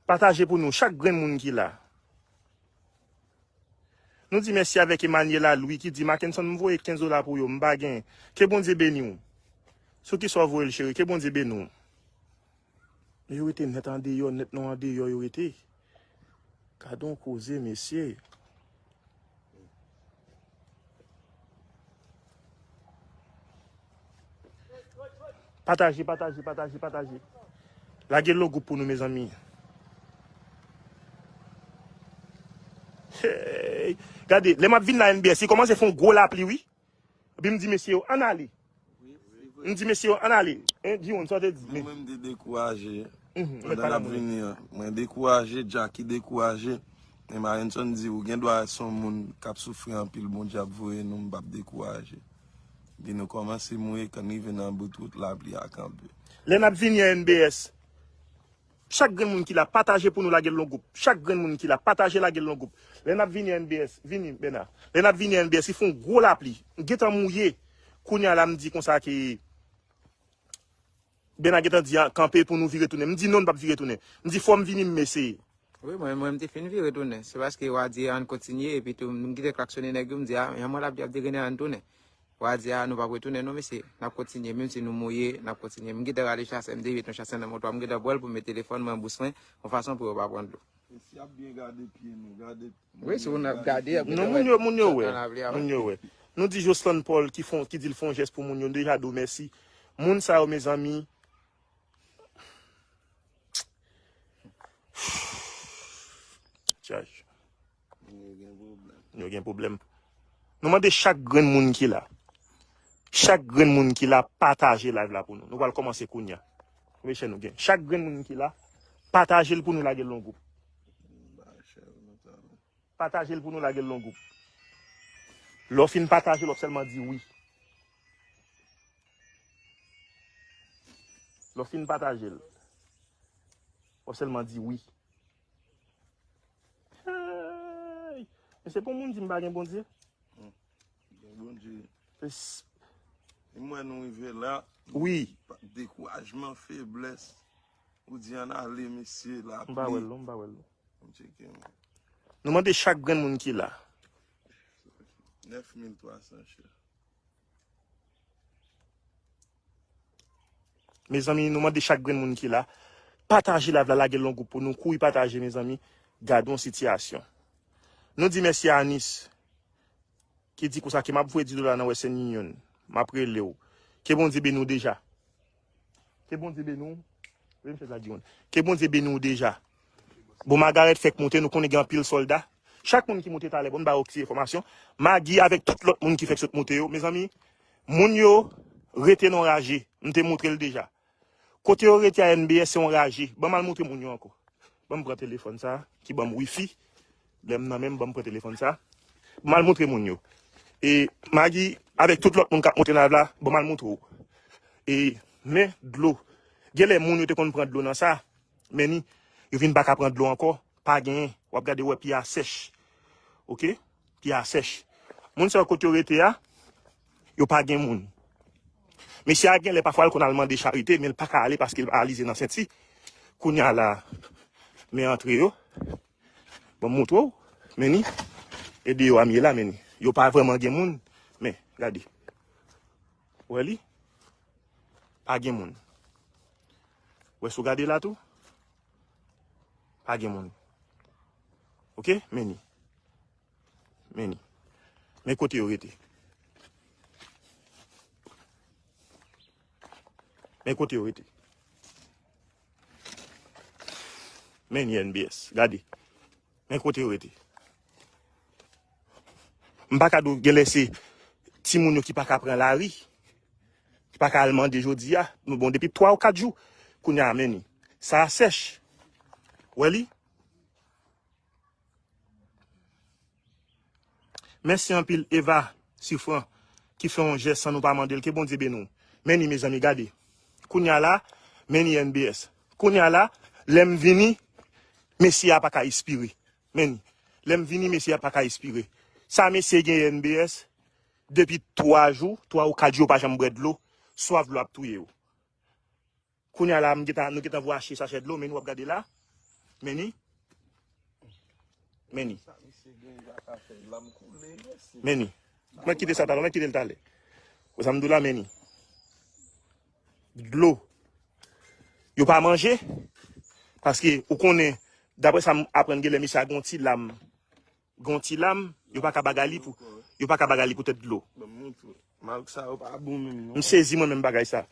Pataje pou nou, chak grenn moun ki la. Nou di mèsi avèk Emmanuela Louis ki di, Mackenson, m voye kenz dola pou yo, m pa gen. Ke Bondye beni w. Sou ki sa w voye l, cheri? Ke Bondye beni w. Yo rete nèt andeyò, nèt non andeyò yo rete. Gade yon koze, mesye. Pataje, pataje, pataje, pataje. Lage l nan gwoup pou nou, mezanmi. Hey! Gade, lè m ap vin la N B S, li kòmanse fè yon gwo lapli, wi. Epi m di mesye yo, ann ale. M di mesye yo, ann ale. Hein, Diwon, sa w te di? Men mwen, m te dekouraje. Mhm, ou mèt pale a moun. Pandan n ap vini an, mwen dekouraje, Jacky dekouraje. Men Marenson di, ou gen dwa se yon moun k ap soufri anpil, Bondye ap voye nou, m p ap dekouraje. Epi nou kòmanse mouye, kan n rive nan bout wout la, lapli a kanpe. Lè n ap vini an N B S, chak grenn moun ki la, pataje pou nou, lage l nan gwoup. Chak grenn moun ki la, pataje, lage l nan gwoup. Lè n ap vini an N B S, vini, Bèna. Lè n ap vini an N B S, li fè yon gwo lapli. M gentan mouye. Kounye a la, m di konsa ke Bèna gentan di, "A, kanpe pou nou vire tounen." M di, "Non, n p ap vire tounen." M di, "Fò m vini, m eseye." Wi, mwen, mwen, m te fin vire tounen. Se paske w a di, "Ann kontinye," epi tou, m kite klaksonnen nèg yo, m di, "A, jan mwen l ap di, ap degrennen, ann tounen." W a di, "A, nou p ap retounen non, mesye. N ap kontinye, menm si nou mouye, n ap kontinye." M gentan rale chasè, m te met yon chasè nan moto a, m gentan pran l pou m met telefòn mwen an bous mwen, yon fason pou yo pa pran dlo. E si y ap byen gade pye nou, gade. Wi, si w ap gade, y ap Non, moun yo, moun yo wè. Nan lapli a, wi. Moun yo wè. Nou di Jocelyn Paul ki fon, ki di l fè yon jès pou moun yo, nou deja di w mèsi. Moun sa yo, mezanmi, Tchaj. Yo gen pwoblèm. Yo gen pwoblèm. Nou mande chak grenn moun ki la. Chak grenn moun ki la, pataje live la pou nou. Nou pral kòmanse kounye a. Konbyen chè nou gen? Chak grenn moun ki la, pataje l pou nou, lage l nan gwoup. Pataje l pou nou, lage l nan gwoup. Lè w fin pataje l, w ap sèlman di wi. Lè w fin pataje l, w ap sèlman di wi. Hey! Men se pou moun di m pa gen Bondye. Hmm. Gen Bondye. E s- E m wè nou rive la. Wi. Pa- Dekourajman, feblès. Ou di ann ale, mesye, lapli. M pa wè l, non, m pa wè l, non. M tcheke, mwen. Nou mande chak grenn moun ki la. Nèf mil twa san chè. Mezanmi, nou mande chak grenn moun ki la, pataje live la, lage l nan gwoup pou nou, kouri pataje, mezanmi, gade yon sitiyasyon. Nou di mèsi a Anis, ki di konsa ke m ap voye dis dola nan Western Union, m ap rele w. Ke Bondye beni w deja. Ke Bondye beni w. Wi, m fè sa di moun. Ke Bondye beni w deja. Bon, Magarèt fèk monte, nou konnen gen anpil sòlda. Chak moun ki monte talè, bon, n ba yo ti enfòmasyon. Magi avèk tout lòt moun ki fèk sot monte yo, mezanmi, Moun yo rete nan raje. M te montre l deja. Kote yo rete a N B S se yon raje. Ban m al montre moun yo ankò. Ban m pran telefòn sa ki ban m wifi. Lè m nan men m, ban m pran telefòn sa. Ban m al montre moun yo. E Magi, avèk tout lòt moun k ap monte nan live la, ban m al montre w. E men dlo. Genlè moun yo te konn pran dlo nan sa. Men ni, yo vin pa ka pran dlo ankò. Pa genyen. W ap gade, w wè pye a sèch. Oke? Pye a sèch. Moun sa yo kote yo rete a, yo pa gen moun. Mesye a genlè pafwa l konn al mande charite, men l pa ka ale paske l pa alize nan senti. Kounye a la, men antre yo. Bon, m montre w. Men ni, e deyò a m ye la, men ni. Yo pa vrèman gen moun, men, gade. Wè li? Pa gen moun. Wè si w gade la tou? Pa gen moun. Oke? Men ni. Men ni. Men kote yo rete. Men kote yo rete. Men ni N B S. Gade. Men kote yo rete. M pa ka di w genlè se timoun yo ki pa ka pran lari. Ki pa ka al mande jodi a. Bon, depi twa ou kat jou. Kounye a, men ni. Sa a sèch. Wè li? Mèsi anpil Eva Sifran ki fè yon jès san nou pa mande l. Ke Bondye beni w. Men ni, mezanmi, gade. Kounye a la, men ni N B S. Kounye a la, lè m vini, mesye a pa ka espire. Men ni. Lè m vini, mesye a pa ka espire. Sa mesye gen N B S, depi twa jou, twa ou kat jou, yo pa janm bwè dlo. Swaf dlo ap touye yo. Kounye a la, m gentan, nou gentan voye achte sachè dlo, men ni w ap gade la. Men ni. Men ni. Men ni. Mwen kite sa talè, mwen kite l talè. Ou sa m di w la, men ni. Dlo. Yo pa manje, paske ou konnen, daprè sa m aprann, genlè mesye a gen yon ti lam. Gen yon ti lam, yo pa ka bagay li pou, yo pa ka bagay li poutèt dlo. Ban m montre w. Malgre sa, yo pa bon menm, non. M sezi mwen menm bagay sa.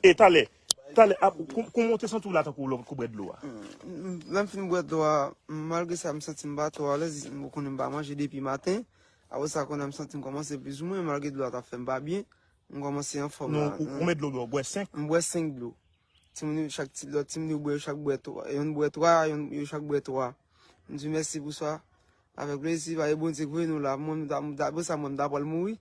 E talè, talè, ap, kou, kou monte santi w la tankou lè w kou bwè dlo a. Mm, lè m fin bwè dlo a, malgre sa, m santi m pa twò alèz, ou konnen m pa manje depi maten. Apre sa, kounye a m santi m kòmanse plizoumwen, malgre dlo a t ap fè m pa byen, m kòmanse anfòm la. Non, ou, ou konbyen dlo w bwè? Ou bwè senk? M bwè senk dlo. Timoun yo chak ti, lòt timoun yo bwè, yo chak bwè twa, youn bwè twa, youn, yo chak bwè twa. M di mèsi pou sa. Avèk plezi, paske Bondye k voye nou la. Mwen, m ta, m ta, apre sa, mwen, m ta pral mouri.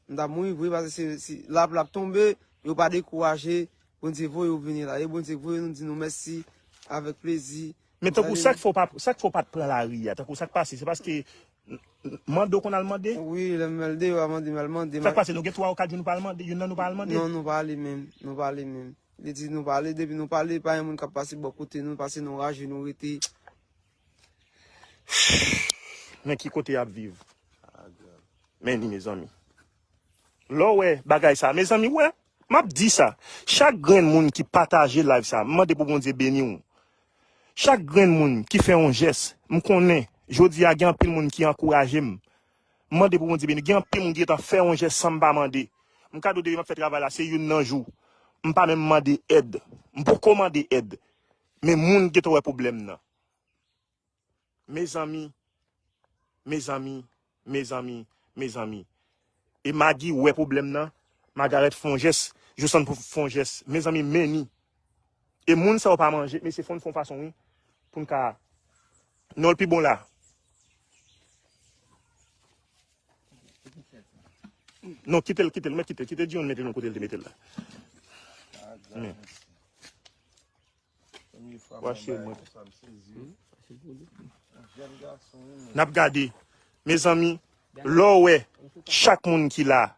M ta mouri vre, paske se, se, lapli ap tonbe, yo pa dekouraje. Bondye voye yo vini la. E Bondye k voye nou, di nou mèsi. Avèk plezi. Men tankou sa k fè w pa, sa k fè w pa t pran lari a, tankou sa k pase, se paske m, m, mande w konn al mande? Wi, lè m al deyò a mande, m al mande. Sa k pase, nou gen twa ou kat jou nou pa al mande, youn nan nou pa al mande? Non, nou pa ale menm, nou pa ale menm. Li di nou pa ale, depi nou pa ale, pa gen moun k ap pase bò kote nou, pase nou raje, nou rete. Men ki kote y ap viv? Men ni, mezanmi. Lè w wè bagay sa, mezanmi, wè, m ap di sa. Chak grenn moun ki pataje live sa, m mande pou Bondye beni w. Chak grenn moun ki fè yon jès, m konnen, jodi a gen anpil moun ki ankouraje m. M mande pou Bondye beni. Gen anpil moun ki gentan fè yon jès san m pa mande. M ka di w depi m ap fè travay la, se youn nan jou. M pa menm mande èd. M poko mande èd. Men moun gentan wè pwoblèm nan. Mezanmi, mezanmi, mezanmi, mezanmi. E Magi wè pwoblèm nan. Magarèt fè yon jès. Josan fè yon jès. Mezanmi, men ni. E moun sa yo pa manje. Mesye, fò n fè yon fason, wi. Pou n ka. Non, l pi bon la. Non, kite l, kite l, mwen kite l. Kite Dion mete l yon kote l te mete l la. Men. Wache mwen. N ap gade. Mezanmi, lè w wè chak moun ki la,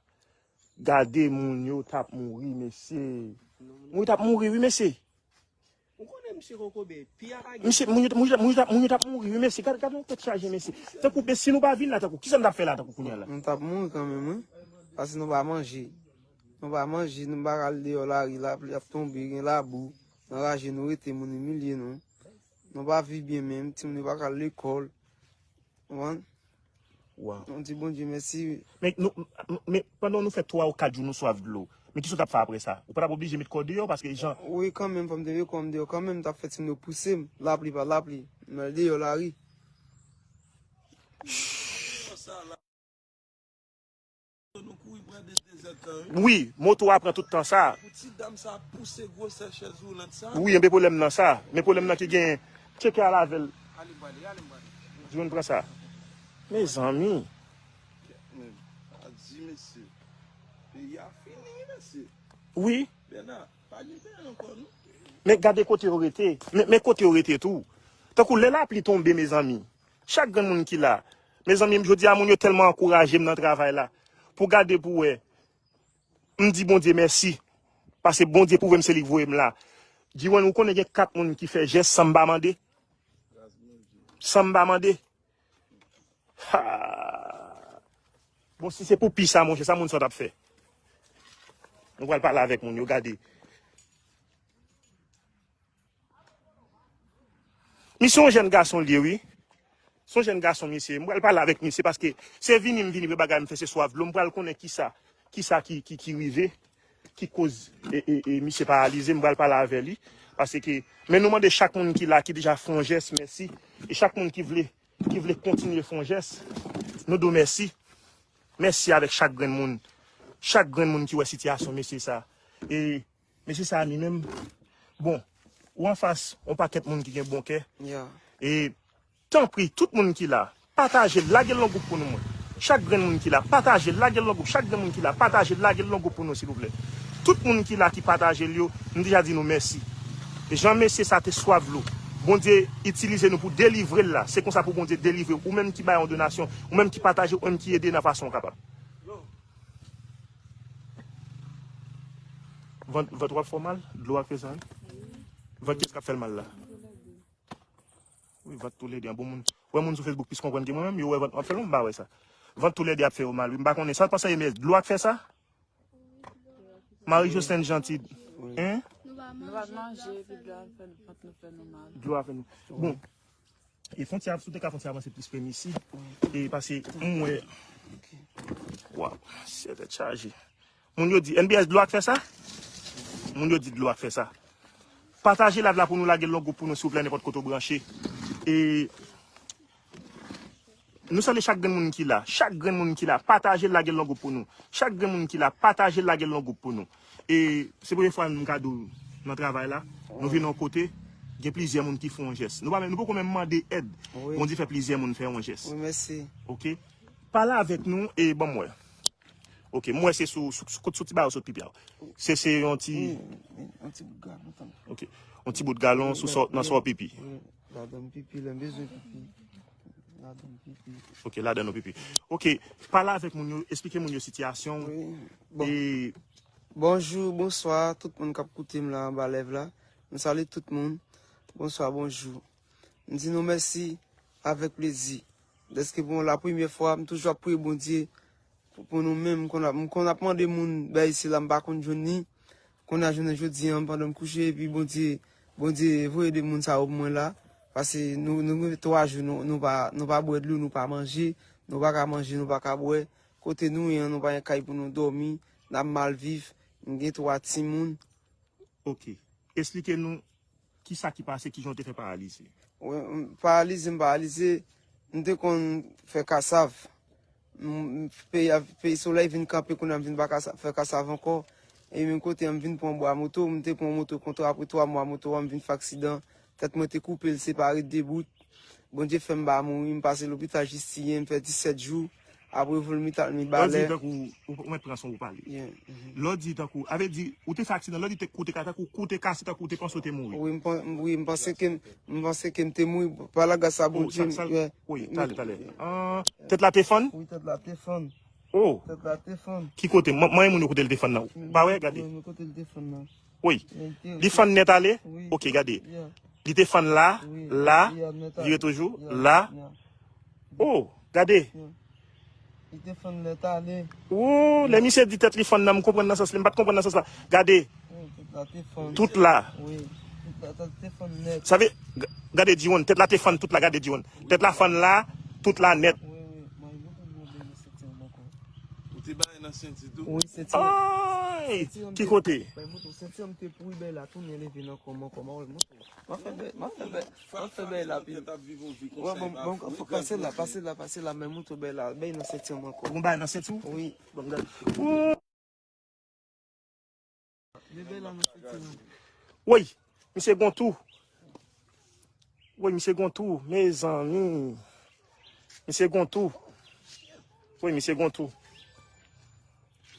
gade moun yo t ap mouri, mesye. Moun yo t ap mouri, wi, mesye. Ou konnen misye kokobe, pi a pa gen. Misye, moun yo, moun yo, moun yo t ap, moun yo t ap mouri, wi, mesye. Gade, gade yon tèt chaje, mesye. Tankou, men si nou pa vin la, tankou, kisa n t ap fè la, tankou, kounye a la? Nou t ap mouri kanmenm, wi. Paske nou pa manje. Nou pa manje, nou pa ka al deyò lari, lapli ap tonbe, gen labou. Nan raje nou rete, moun imilye nou. Nou pa viv byen menm, timoun yo pa ka al lekòl. Konprann? Waw. Nou di Bondye mèsi. Men, nou, m, m, men pandan nou fè twa ou kat jou nou swaf dlo, men kisa w t ap fè apre sa? Ou pa t ap oblije met kò w deyò, paske jan. Wi, kanmenm, fò m te met kò m deyò kanmenm, m t ap fè timoun yo pouse m, lapli pa lapli. M al deyò lari. Nou kouri pran de dezèdtan, wi. Wi, moto a pran tout tan sa. Pou ti dam sa pouse gwosè chèz woulant sa. Wi, enben pwoblèm nan sa. Men pwoblèm nan ki genyen. Tcheke al avè l. Ale m prale, ale m prale. Di moun pran sa. Mezanmi. Men, pa di mesye. Peyi a fini, mesye. Wi. Bèna, pa gen peyi ankò, non. Men gade kote yo rete. Men, men kote yo rete tou. Tankou lè lapli tonbe, mezanmi. Chak grenn moun ki la. Mezanmi, jodi a, moun yo tèlman ankouraje m nan travay la. Pou gade pou wè. M di Bondye mèsi. Paske Bondye pwouve m se li k voye m la. Diwan, ou konnen gen kat moun ki fè jès san m pa mande? San m pa mande? Ha! Bon, si se pou pi sa, monchè, sa moun sa t ap fè? Nou pral pale avèk moun yo, gade. Misye yon jèn gason l ye, wi. Se yon jèn gason, misye. M pral pale avèk misye paske se vini m vini pou bagay m fè se swav dlo. M pral konnen kisa, kisa ki, ki, ki rive, ki koz e, e, e misye paralize. M pral pale avè li. Paske, men nou mande chak moun ki la, ki deja fè yon jès, mèsi. E chak moun ki vle, ki vle kontinye fè yon jès, nou di w mèsi. Mèsi avèk chak grenn moun. Chak grenn moun ki wè sitiyasyon mesye sa. E mesye sa a li menm, bon, ou anfas yon pakèt moun ki gen bon kè. Yeah. E tanpri, tout moun ki la, pataje l, lage l nan gwoup pou nou, mwen. Chak grenn moun ki la, pataje l, lage l nan gwoup. Chak grenn moun ki la, pataje l, lage l nan gwoup pou nou, silvouplè. Tout moun ki la ki pataje l yo, m deja di nou mèsi. E jan mesye sa te swav dlo, Bondye itilize nou pou delivre l la. Se konsa pou Bondye delivre w. Ou menm ki bay yon donasyon, ou menm ki pataje, ou menm ki ede nan fason w kapab. Vant, vant w ap fè w mal? Dlo a k fè sa, wi? Vant kiyès k ap fè l mal la? Wi, vant toulède. An bon moun. Wè moun sou Facebook plis konprann ke mwen menm, yo wè vant mwen ap fè l, m pa wè sa. Vant toulède ap fè yo mal, wi. M pa konnen sa, panse e dlo a k fè sa? Marie Jocelyne Jeanty. Wi. Hein? Nou pa manje, epi dlo a fè, vant nou fè nou mal. Dlo a fè nou. Bon. E fwontyè a, si w te ka fwontyè avanse plis pèmisi. E pase, m wè. Waw, se tèt chaje. Moun yo di, N B S dlo a k fè sa? Moun yo di dlo a k fè sa. Pataje live la pou nou lage l nan gwoup pou nou, silvouplè, nenpòt kote w branche. E nou salye chak grenn moun ki la. Chak grenn moun ki la. Pataje l, lage l nan gwoup pou nou. Chak grenn moun ki la. Pataje l, lage l nan gwoup pou nou. E se premye fwa m ka di w nan travay la. Nou vin yon kote, gen plizyè moun ki fè yon jès. Nou pa menm, nou poko menm mande èd. Wi. Bondye fè plizyè moun fè yon jès. Wi, mèsi. Oke? Pale avèk nou e ban m wè. Oke, m wè se sou, sou, sou, sou ti bagay sot pipi a. Se, se yon ti. Wi, wi, yon ti bout galon, tann. Oke. Yon ti bout galon sou sò, nan sò pipi. Wi, ladan m pipi, lè m bezwen pipi. Ladan m pipi. Oke, ladan nou pipi. Oke, pale avèk moun yo, eksplike moun yo sitiyasyon w. Wi. Bon. E bonjou, bonswa, tout moun k ap koute m la anba live la. M salye tout moun. Bonswa, bonjou. M di nou mèsi avèk plezi. Dèske pou la premyè fwa, m toujou ap priye Bondye pou, pou nou menm. M konn ap, m konn ap mande moun bay sila, m pa konn jwenn li. Kounye a jounen jodi a, pandan m kouche, epi Bondye, Bondye voye de moun sa yo pou mwen la. Paske nou, nou gen twa jou, nou, nou pa, nou pa bwè dlo, nou pa manje, nou pa ka manje, nou pa ka bwè. Kote nou ye an, nou pa gen kay pou nou dòmi, n ap mal viv. M gen twa timoun. Oke. Eksplike nou kisa ki pase, kijan w te fè paralize? Wi, m paralize, m paralize. M te konn fè kasav. M, m, peyi a, peyi solèy vin kanpe, kounye a m vin pa kasa-, fè kasav ankò. E menm kote a, m vin pran bwa moto, m te pran moto kontre apre twa mwa, moto a m vin fè aksidan. Tèt mwen te koupe, l separe de bout. Bondye fè m pa mouri, m pase lopital Jistiryen, m fè disèt jou. Apre yo voye m lopital Mibalè. Lè w di tankou, ou, ou mèt pran son pou pale. Yeah, mhm. Lè w di tankou, avè di, ou te fè aksidan, lè w di te, kou te ka, tankou, kou te kase, tankou, ou te panse w te mouri. Wi, m pan-, wi, m panse ke m, m panse ke m te mouri, pa lagras a Bondye. Wi, talè, talè. Ah, tèt la te fann? Wi, tèt la te fann. Oh. Tèt la te fann. Ki kote? M, mwen, moun yo kote l te fann nan. Pa wè, gade. Mwen, kote l te fann nan. Wi. Li fann nèt ale? Wi. Oke, gade. Yeah. Li te fann la, la, vire toujou, la. Oh, gade. Li te fann nèt ale. Oh, lè misye di tèt li fann nan, m konprann nan sans li, m pa t konprann nan sans la. Gade. Wi, tèt la te fann. Tout la. Wi. Tèt la, tèt te fann nèt. Sa vle, g-, gade Diwon, tèt la te fann tout la, gade Diwon. Tèt la fann la, tout la nèt. Wi, wi. Mwen, yo konn mwen byen nan senti ankò. Ou te bay nan senti tou? Wi. Ay! Ki kote? Bay moto, senti an m te pouri, bay la tounen leve nan kò m ankò, m a wè moto. M a fè bay, m a fè bay, m a fè bay la pi. Wè, bon, bon, pase la, pase la, pase la, men moto bay la, bay nan senti an m ankò. Ou bay nan senti w? Wi. Bon, gade. Bebe la nan senti an. Woy, misye gon tou. Woy, misye gon tou, mezanmi. Misye gon tou. Woy, misye gon tou.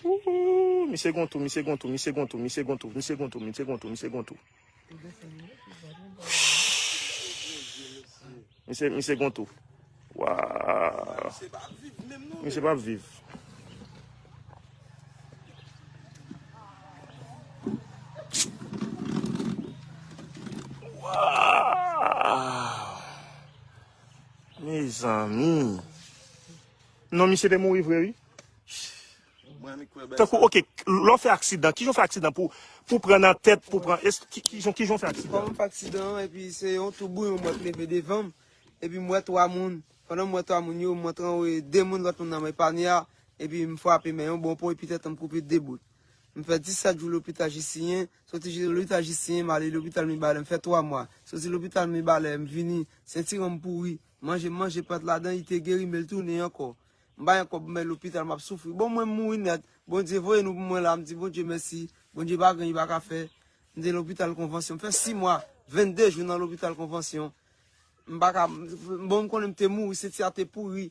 Ooh, misye gon tou, misye gon tou, misye gon tou, misye gon tou, misye gon tou, misye gon tou, misye gon tou. Misye, misye gon tou. Waw. Misye p ap viv. Waw. Mezanmi. Non, misye te mouri vre, wi. Tankou, oke, lè w fè aksidan, kijan w fè aksidan pou, pou pran nan tèt, pou pran, es-, ki, kijan, kijan w fè aksidan? Kòman m fè aksidan an, epi se yon tou bouyon mwen k leve devan m, epi m wè twa moun. Pandan m wè twa moun yo, m antre anwo de moun, lòt moun nan m epanye a, epi m frape men yon bon pon, epi tèt an m koupe de bout. M fè disèt jou lopital Jistinyen, soti lopital Jistinyen, m ale lopital Mibalè, m fè twa mwa. Soti lopital Mibalè, m vini, sentiwon m pouri, manje m manje plant ladan, li te geri, men l tounen ankò. M pa gen kòb, m bay lopital, m ap soufri. Bon, mwen, m mouri nèt. Bondye voye nou pou mwen la, m di Bondye mèsi. Bondye pa gen, li pa ka fè. M te lopital Konvansyon. M fè sis mwa, vennde jou nan lopital Konvansyon. M pa ka, bon, m konnen m te mouri, senti a te pouri.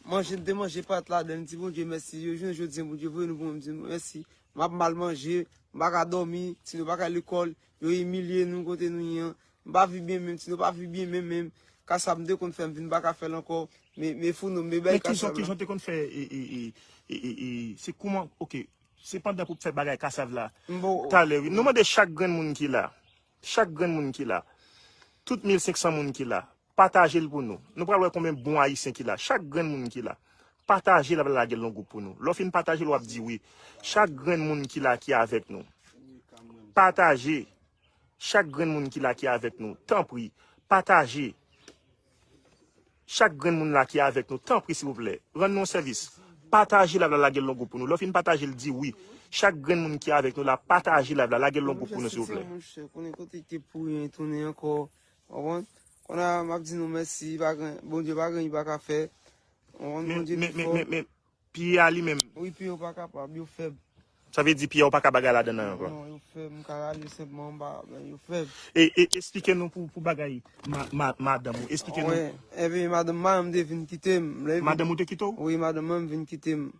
Manje, m te manje pat ladan, m di Bondye mèsi. Yo, jounen jodi a, Bondye voye nou pou mwen, m di mèsi. M ap mal manje, m pa ka dòmi, timoun yo pa ka lekòl, yo imilye nou kote nou ye an. M pa viv byen menm, timoun yo pa viv byen menm, menm. Kasab m te konn fè, m vin pa ka fè l ankò. Men, men founo, men bay kasab la. Men kijan, kijan w te konn fè, e, e, e, e, e, e, se kouman, oke, se pandan pou fè bagay kasav la. Talè, wi. Nou mande chak grenn moun ki la, chak grenn moun ki la, tout mil senk san moun ki la, pataje l pou nou. Nou pral wè konbyen bon Ayisyen ki la. Chak grenn moun ki la, pataje l, ap lage l nan gwoup pou nou. Lè w fin pataje l, w ap di wi. Chak grenn moun ki la, ki avèk nou, pataje. Chak grenn moun ki la, ki avèk nou, tanpri, pataje. Chak grenn moun la ki avèk nou, tanpri, silvouplè, rann nou yon sèvis. Pataje l, ap lage l nan gwoup pou nou. Lè w fin pataje l, di wi. Chak grenn moun ki avèk nou la, pataje l, ap lage l nan gwoup pou nou, silvouplè. Monchè, konnen kote ki te pouri an, tounen ankò. Konprann? Kounye a, m ap di nou mèsi, pa gen, Bondye pa gen, li pa ka fè. Konprann? Bondye pi fò. Men, men, men, men, pye a li menm. Wi, pye yo pa kapab, yo fèb. Sa vle di pye a ou pa ka bagay ladan nan ankò? Non, yo fèb, m ka rale senpman anba, men yo fèb. E, e, esplike nou pou, pou bagay ma, ma, madanm ou, esplike nou. Wi, epi madanm mwen te vin kite m. Madanm ou te kite w? Wi, madanm mwen vin kite m.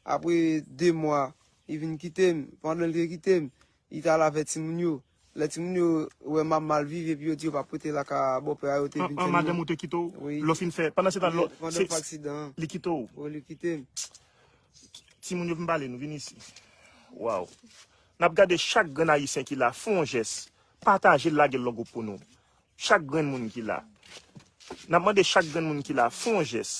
Apre de mwa, li vin kite m. Pandan li te kite m, li t al avè timoun yo. Lè timoun yo wè m ap mal viv, epi yo di yo p ap rete lakay bòpè a, yo te vin jwenn mwen. An, an, madanm ou te kite w? Wi. Lè w fin fè, pandan se tan, wi, pandan m fè aksidan an, li kite w? Wi, li kite m. Timoun yo, vin pale nou, vin isi. Waw. N ap gade chak grenn Ayisyen ki la, fè yon jès. Pataje l, lage l nan gwoup pou nou. Chak grenn moun ki la. N ap mande chak grenn moun ki la, fè yon jès.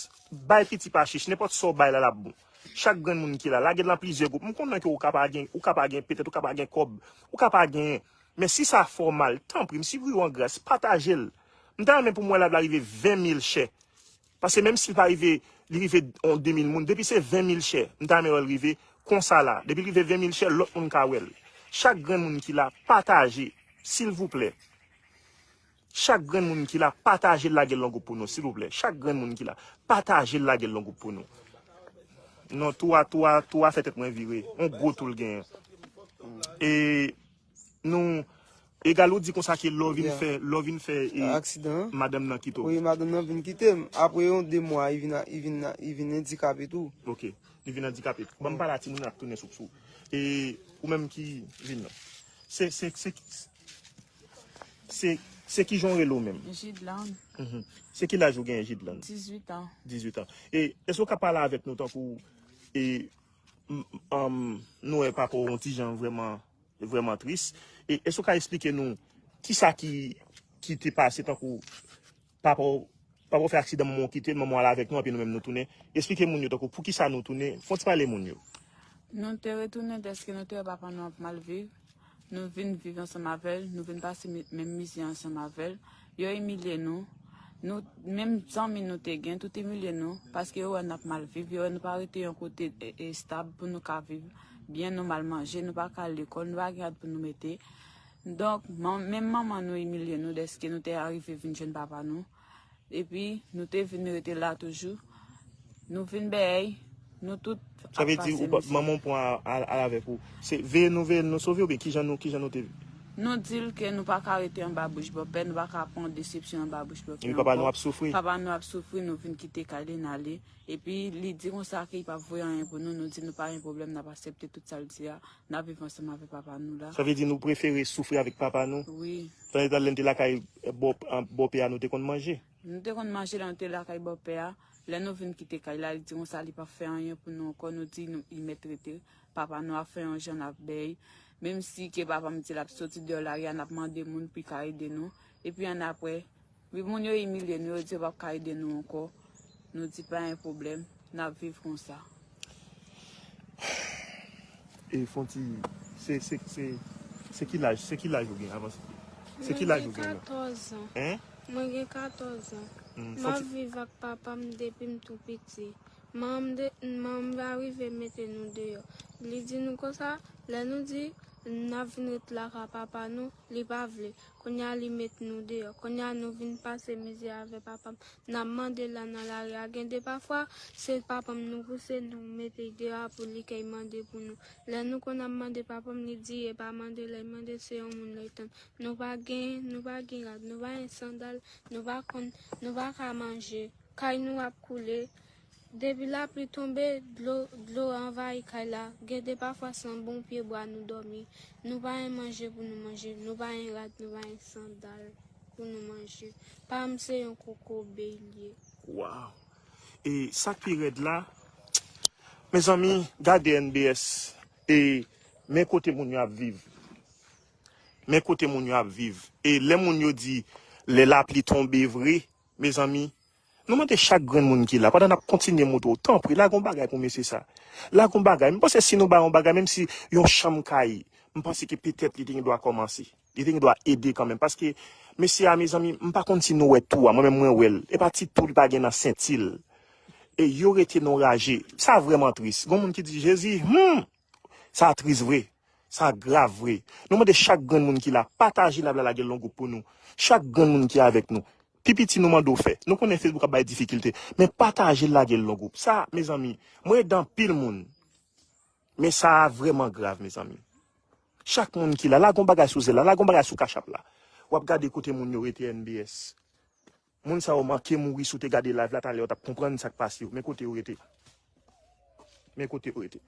Bay piti pa chich, nenpòt sa w bay la, l ap bon. Chak grenn moun ki la, lage l nan plizyè gwoup. M konnen ke ou ka pa gen, ou ka pa gen, petèt ou ka pa gen kòb, ou ka pa gen, men si sa fè w mal, tanpri, m sipliye w an gras, pataje l. M ta renmen pou m wè live la rive ven mil share. Paske menm si l pa rive, li rive on de mil moun, depi se ven mil share, m ta renmen wè l rive konsa la. Depi l rive ven mil share, lòt moun ka wè l. Chak grenn moun ki la, pataje, silvouplè. Chak grenn moun ki la, pataje l, lage l nan gwoup pou nou, silvouplè. Chak grenn moun ki la, pataje l, lage l nan gwoup pou nou. Non, tou a, tou a, tou a fè tèt mwen vire. On gwo tou l genyen. E nou, egal ou di konsa ke lè w vin fè, lè w vin fè, e, aksidan an, madanm nan kite w. Wi, madanm nan vin kite m. Apre yon de mwa, li vin, li vin, li vin andikape tou. Ok, li vin andikape. Ban m pale a timoun nan ap tounen sou, sou. E ou menm ki vin nan. Se, se, se, se, se kijan w rele w menm? Jidlan. Mhm. Se ki laj ou genyen, Jidlan? Dizuit an. Dizuit an. E èske w ka pale avèk nou tankou, e, m, m, nou wè papa w yon ti jan vrèman, vrèman tris? E èske w ka esplike nou kisa ki, ki te pase tankou papa w, papa w fè aksidan, manman w kite l, manman w al avèk nou, epi nou menm nou tounen. Esplike moun yo tankou poukisa nou tounen, fè yon ti pale moun yo. Nou te retounen dèske nou te wè papa nou ap mal viv. Nou vin viv ansanm avè l, nou vin pase mi, menm mizè ansanm avè l. Yo imilye nou. Nou, menm zanmi nou te gen, tout imilye nou, paske yo wè n ap mal viv, yo wè nou pa rete yon kote, e, e, estab pou nou ka viv. byen, nou mal manje, nou pa ka al lekòl, nou pa gen rad pou nou mete. Donk, man- menm manman nou imilye nou dèske nou te arive vin jwenn papa nou. Epi, nou te vin rete la toujou. Nou vin bèy, nou tout Sa ap vle di pase ou pa- mizè. Manman w pran al, al avèk ou. Se veye nou, veye nou sove oubyen kijan nou, kijan nou te Nou di l ke nou pa ka rete anba bouch bòpè, nou pa ka pran desepsyon anba bouch bòpè Epi papa nou ankò. Ap soufri. Papa nou ap soufri, nou vin kite kay li, n ale. Epi, li di konsa ke li p ap voye anyen pou nou, nou di nou pa gen pwoblèm, n ap aksepte tout sa l di a, n ap viv ansanm avèk papa nou la. Sa vle di nou prefere soufri avèk papa nou? Wi. Tande tan lè n te lakay bò, bòpè a, nou te konn manje. Nou te konn manje lè nou te lakay bòpè a. Lè nou vin kite kay la, li di konsa li p ap fè anyen pou nou ankò. Nou di nou, li mèt rete. Papa nou ap fè yon jan n ap bèy. Menm si ke papa m di l ap soti deyò lari a, n ap mande moun pou l ka ede nou. Epi annapre, wi, moun yo imilye nou, yo di yo p ap ka ede nou ankò. Nou di pa gen pwoblèm, n ap viv konsa. E fon ti, se, se, se, se ki laj, se ki laj ou gen avanse? Se ki laj ou gen la? Mwen gen katòz an. Hein? Mwen gen katòz an. Hmm, M fon ap ti viv ak papa m depi m tou piti. Manman m de, manman m pa rive mete nou deyò. Li di nou konsa, lè nou di n ap vin ret lakay papa nou, li pa vle. Kounye a li met nou deyò. Kounye a nou vin pase mizè avè papa m. N ap mande la nan lari a. Gen de pafwa, se papa m nou pouse, nou mete l deyò a pou li kay mande pou nou. Lè nou konn ap mande papa m, li di e pa mande l ap mande, se yon moun l ap tann. Nou pa gen, nou pa gen rad, nou pa gen sandal, nou pa konn, nou pa ka manje. Kay nou ap koule. Depi lapli tonbe, dlo, dlo anvayi kay la. Gen de pafwa se anba yon pyebwa nou dòmi. Nou pa gen manje pou nou manje, nou pa gen rad, nou pa gen sandal pou nou manje. Papa m se yon kokobe l ye. Waw. E sa k pi rèd la, mezanmi, gade N B S. E men kote moun yo ap viv. Men kote moun yo ap viv. E lè moun yo di, lè lapli tonbe vre, mezanmi, nou mande chak grenn moun ki la, pandan n ap kontinye moute w, tanpri, lage yon bagay pou mesye sa. Lage yon bagay. M panse si nou ba yon bagay, menm si yon chanm kay, m panse ke petèt li te gen dwa kòmanse. Li te gen dwa ede kanmenm. Paske, mesye a, mezanmi, m pa konn si nou wè tou a. Mwen menm, mwen wè l. E pa ti tou li pa gen nan senti l. E yo rete nan raje. Sa vrèman tris. Gon moun ki di, Jezi, hmm! Sa tris vre. Sa grav vre. Nou mande chak grenn moun ki la, pataje live la, lage l nan gwoup pou nou. Chak grenn moun ki avèk nou. Pi piti nou mande w fè. Nou konnen Facebook ap bay difikilte. Men pataje l, lage l nan gwoup. Sa, mezanmi, mwen ede anpil moun. Men sa a vrèman grav, mezanmi. Chak moun ki la, lage yon bagay sou zèl la, lage yon bagay sou Cash App la. W ap gade kote moun yo rete N B S. Moun sa yo manke mouri, si w te gade live la talè, w t ap konprann sa k pase yo. Men kote yo rete. Men kote yo rete.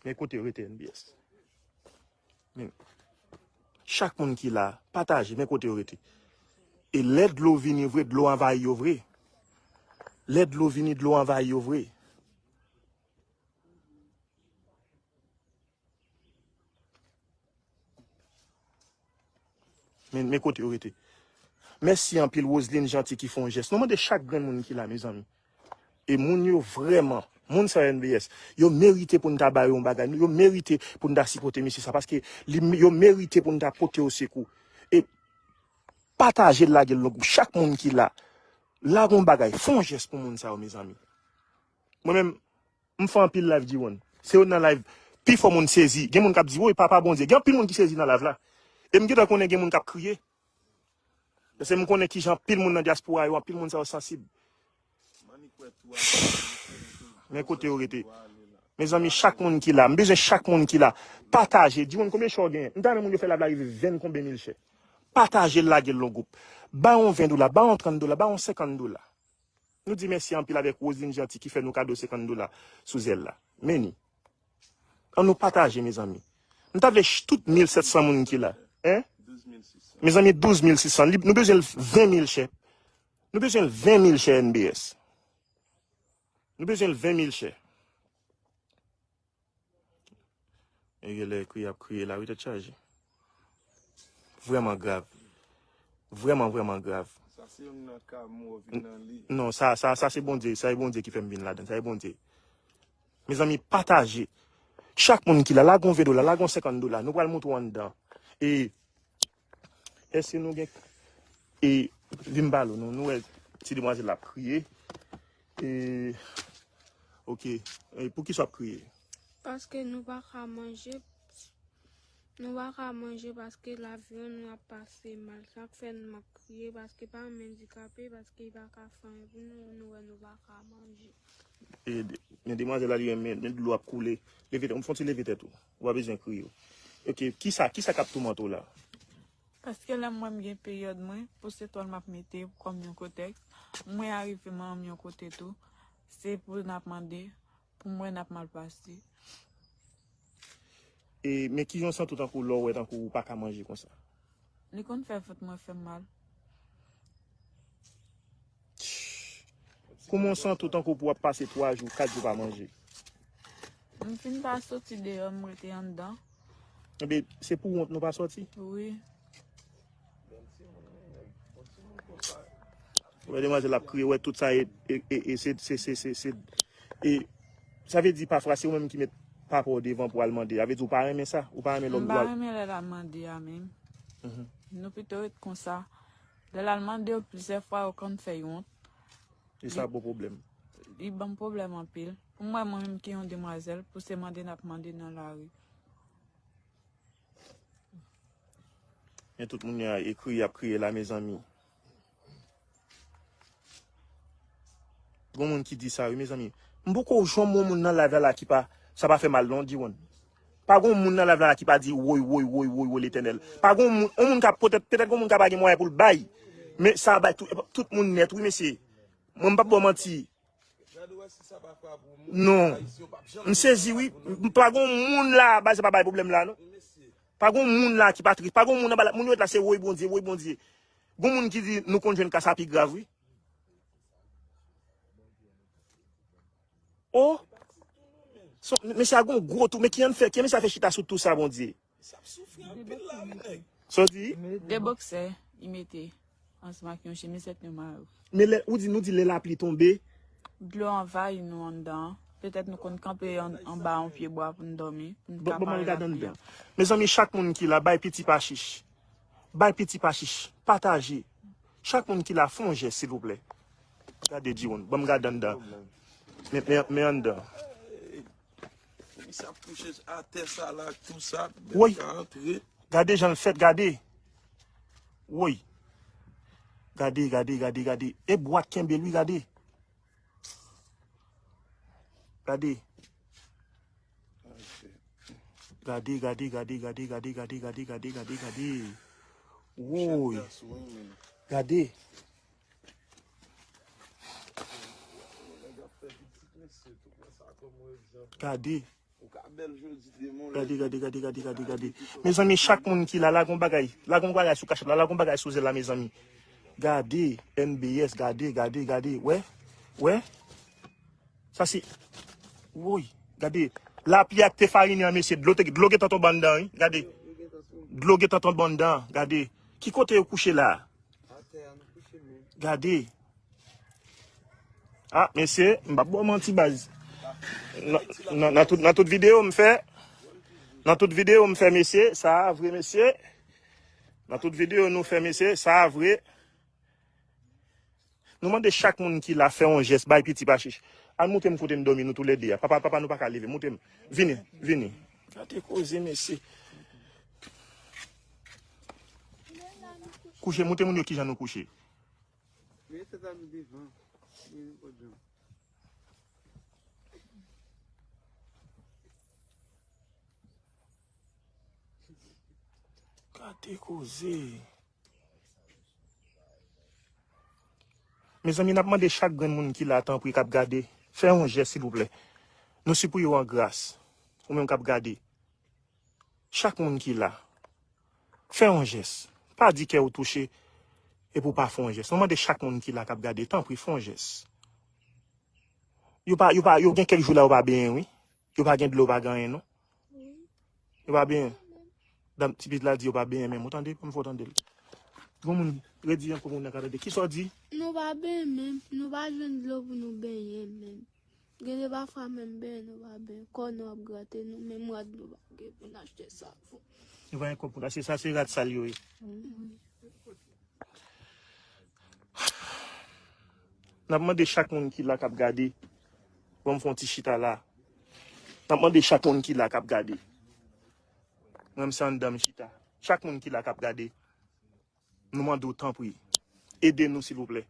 Men kote yo rete N B S. Men, chak moun ki la, pataje, men kote yo rete. E lè dlo vini vre, dlo anvayi yo vre. Lè dlo vini, dlo anvayi yo vre. Men, men kote yo rete. Mèsi anpil, Roseline Jeanty ki fè yon jès. Nou mande chak grenn moun ki la, mezanmi. E moun yo vrèman, moun sa yo N B S, yo merite pou n ta ba yo yon bagay. Yo merite pou n ta sipòte mesye sa, paske li, yo merite pou n ta pote yo sekou. E pataje l, lage l nan gwoup. Chak moun ki la, lage yon bagay, fè yon jès pou moun sa yo, mezanmi. Mwen menm, m fè anpil live, G one. Se youn nan live pi fò moun sezi. Gen moun k ap di, "Woy, papa Bondye." Gen anpil moun ki sezi nan live la. E m gentan konnen gen moun k ap kriye. Paske m konnen kijan anpil moun nan dyaspora yo, anpil moun sa yo sansib. Men kote yo rete. Mezanmi, chak moun ki la, m bezwen chak moun ki la. Pataje, di moun konbyen chè w genyen. M ta renmen moun yo fè live la rive ven konbyen mil chè. Pataje l, lage l nan gwoup. Ba yon ven dola, ba yon trant dola, ba yon senkant dola. Nou di mèsi anpil avèk Roseline Jeanty ki fè nou kado senkant dola sou zèl la. Men ni. Ann nou pataje, mezanmi. M ta vle ch-, tout mil sèt san moun ki la. Hein? Mezanmi, douz mil sis san. Li, nou bezwen l ven mil chè. Nou bezwen l ven mil chè N B S. Nou bezwen l ven mil chè. E genlè kriye ap kriye la, wi, tèt chaje. Vrèman grav. Vrèman, vrèman grav. Sa se youn nan ka mò vin nan li. Non, sa, sa, sa se Bondye, sa e Bondye ki fè m vin ladan, sa e Bondye. Mezanmi, pataje. Chak moun ki la, lage yon ven dola, lage yon senkant dola. Nou pral montre w anndan. E, èske nou gen, e, vin pale w, nou, nou wè ti demwazèl la ap kriye. E, ok. E poukisa w ap kriye? Paske nou pa ka manje. Nou pa ka manje paske lavi an nou ap pase mal. Sa k fè m ap kriye paske pa m andikape, paske li pa ka fè anyen pou nou, nou wè nou pa ka manje. E, men demwazèl la li renmen, men dlo ap koule. Leve tèt, fon ti leve tèt ou. Ou pa bezwen kriye. Ok, kisa, kisa k ap toumante w la? Paske lè m wè m gen peryòd mwen, pou se twal m ap mete kòm yon kotèks, mwen arive manman m yon kote tou, se pou n ap mande, pou m wè n ap mal pase. E, men ki jan w santi w tankou lè w wè tankou ou pa ka manje konsa? Li konn fè vant mwen fè m mal. Kòman w santi w tankou pou w ap pase twa jou, kat jou pa manje? M fin pa soti deyò, m rete anndan. Ebyen, se pou wont nou pa sòti? Wi. Wè demwazèl ap kriye, wè tout sa e, e, e, e se, se, se, se, se, e, sa vle di pafwa se ou menm ki met papa w devan pou al mande. Sa vle di ou pa renmen sa, ou pa renmen lè w M pa renmen lè l ap mande a menm. Nou pito ret konsa. Lè l al mande yo plizyè fwa, yo konn fè y wont. E sa bon pwoblèm. Li ban m pwoblèm anpil. Pou m wè mwen menm ki yon demwazèl, pou se mande n ap mande nan lari. Men tout moun yo e kriye, ap kriye la, mezanmi. Gon moun ki di sa, wi, mezanmi. M poko janm wè yon moun nan live la, la ki pa, sa pa fè mal, non, Diwon. Pa gon moun nan live la, la ki pa di, woy, woy, woy, woy, woy, Letènèl. Pa gon moun, yon moun ka, petèt, petèt gon moun ka pa gen mwayen pou l bay. Men sa bay tout, tout moun nèt, wi, mesye. Mwen, m p ap ba w manti. Non. M sezi, wi. M pa gon moun la, baz, se pa bay pwoblèm la, non. Pa gon moun la ki pa tris. Pa gon moun anba la. Moun yo ret la, se woy Bondye, woy Bondye. Gon moun ki di, nou konn jwenn ka sa pi grav, wi. Oh! So, mesye a gon gwo tou. Men ki an fè, ki mesye a fè chita sou tou sa, Bondye? Sa w di? De bòksè, li mete ansanm ak yon chemiz èt yon mayo. Men lè, ou di, nou di lè lapli tonbe. Dlo anvayi nou anndan. Petèt nou konn kanpe an- anba yon pye bwa pou n dòmi, pou n Bon, ka bon, mwen pare gade lapli anndan. an. Mezanmi, chak moun ki la, bay piti pa chich. Bay piti pa chich. Pataje. Chak moun ki la, fè yon jès, silvouplè. Gade Diwon. Ban m gade anndan. Men, men, men anndan. Misye ap kouche atè sa la, tout sa. Woy. Ka antre. Gade jan l fèt, gade. Woy. Gade, gade, gade, gade. E bwat kenbe l, wi, gade. Gade. Gade, gade, gade, gade, gade, gade, gade, gade, gade, gade. Woy. Gade. Gade. Gade, gade, gade, gade, gade, gade. Mezanmi, chak moun ki la, lage yon bagay. Lage yon bagay sou kachèt la, lage yon bagay sou zèl la, mezanmi. Gade, N B S, gade, gade, gade. Wè? Wè? Sa se, woy, gade. Lapli ak te farine an, mesye, dlo te, dlo gentan tonbe anndan, wi. Gade. Dlo gentan tonbe anndan, gade. Ki kote yo kouche la? Gade. Ah, mesye, m p ap ba w manti, baz. Nan, nan, nan tout, nan tout videyo m fè, nan tout videyo m fè, mesye, sa a vre, mesye. Nan tout videyo nou fè, mesye, sa a vre. Nou mande chak moun ki la fè yon jès, bay piti pa chich. Al moute m kote n dòmi, nou toulède a. Papa, papa, nou pa ka leve. Moute m. Vini, vini. Gade koze, mesye. Kouche, moute moun yo kijan nou kouche. Mete tèt la devan. Li nenpòt jan. Gade koze. Mezanmi, n ap mande chak grenn moun ki la, tanpri, k ap gade, fè yon jès, silvouplè. Nou sipriye w an gras, ou menm k ap gade. Chak moun ki la, fè yon jès. Pa di kè w touche epi w pa fè yon jès. Nou mande chak moun ki la k ap gade, tanpri, fè yon jès. Yo pa, yo pa, yo gen kèk jou la yo pa benyen, wi. Yo pa gen dlo, yo pa gen anyen, non. Yo pa benyen. Dam, ti pitit la di yo pa benyen menm, ou tande? Ban m fè w tande l. Gon moun, redi ankò moun nan ka tande. Kisa w di? Nou pa benyen menm. Nou pa jwenn dlo pou nou benyen menm. Gen de pafwa menm benyen nou pa benyen. Kò nou ap grate nou, menm rad nou pa gen pou n achte savon. Nou pa gen kòb pou n achte, sa se rad sal yo ye. N ap mande chak moun ki la k ap gade, ban m fè yon ti chita la. N ap mande chak moun ki la k ap gade. Mwen, m se anndan m chita. Chak moun ki la k ap gade, nou mande w tanpri, ede nou, silvouplè.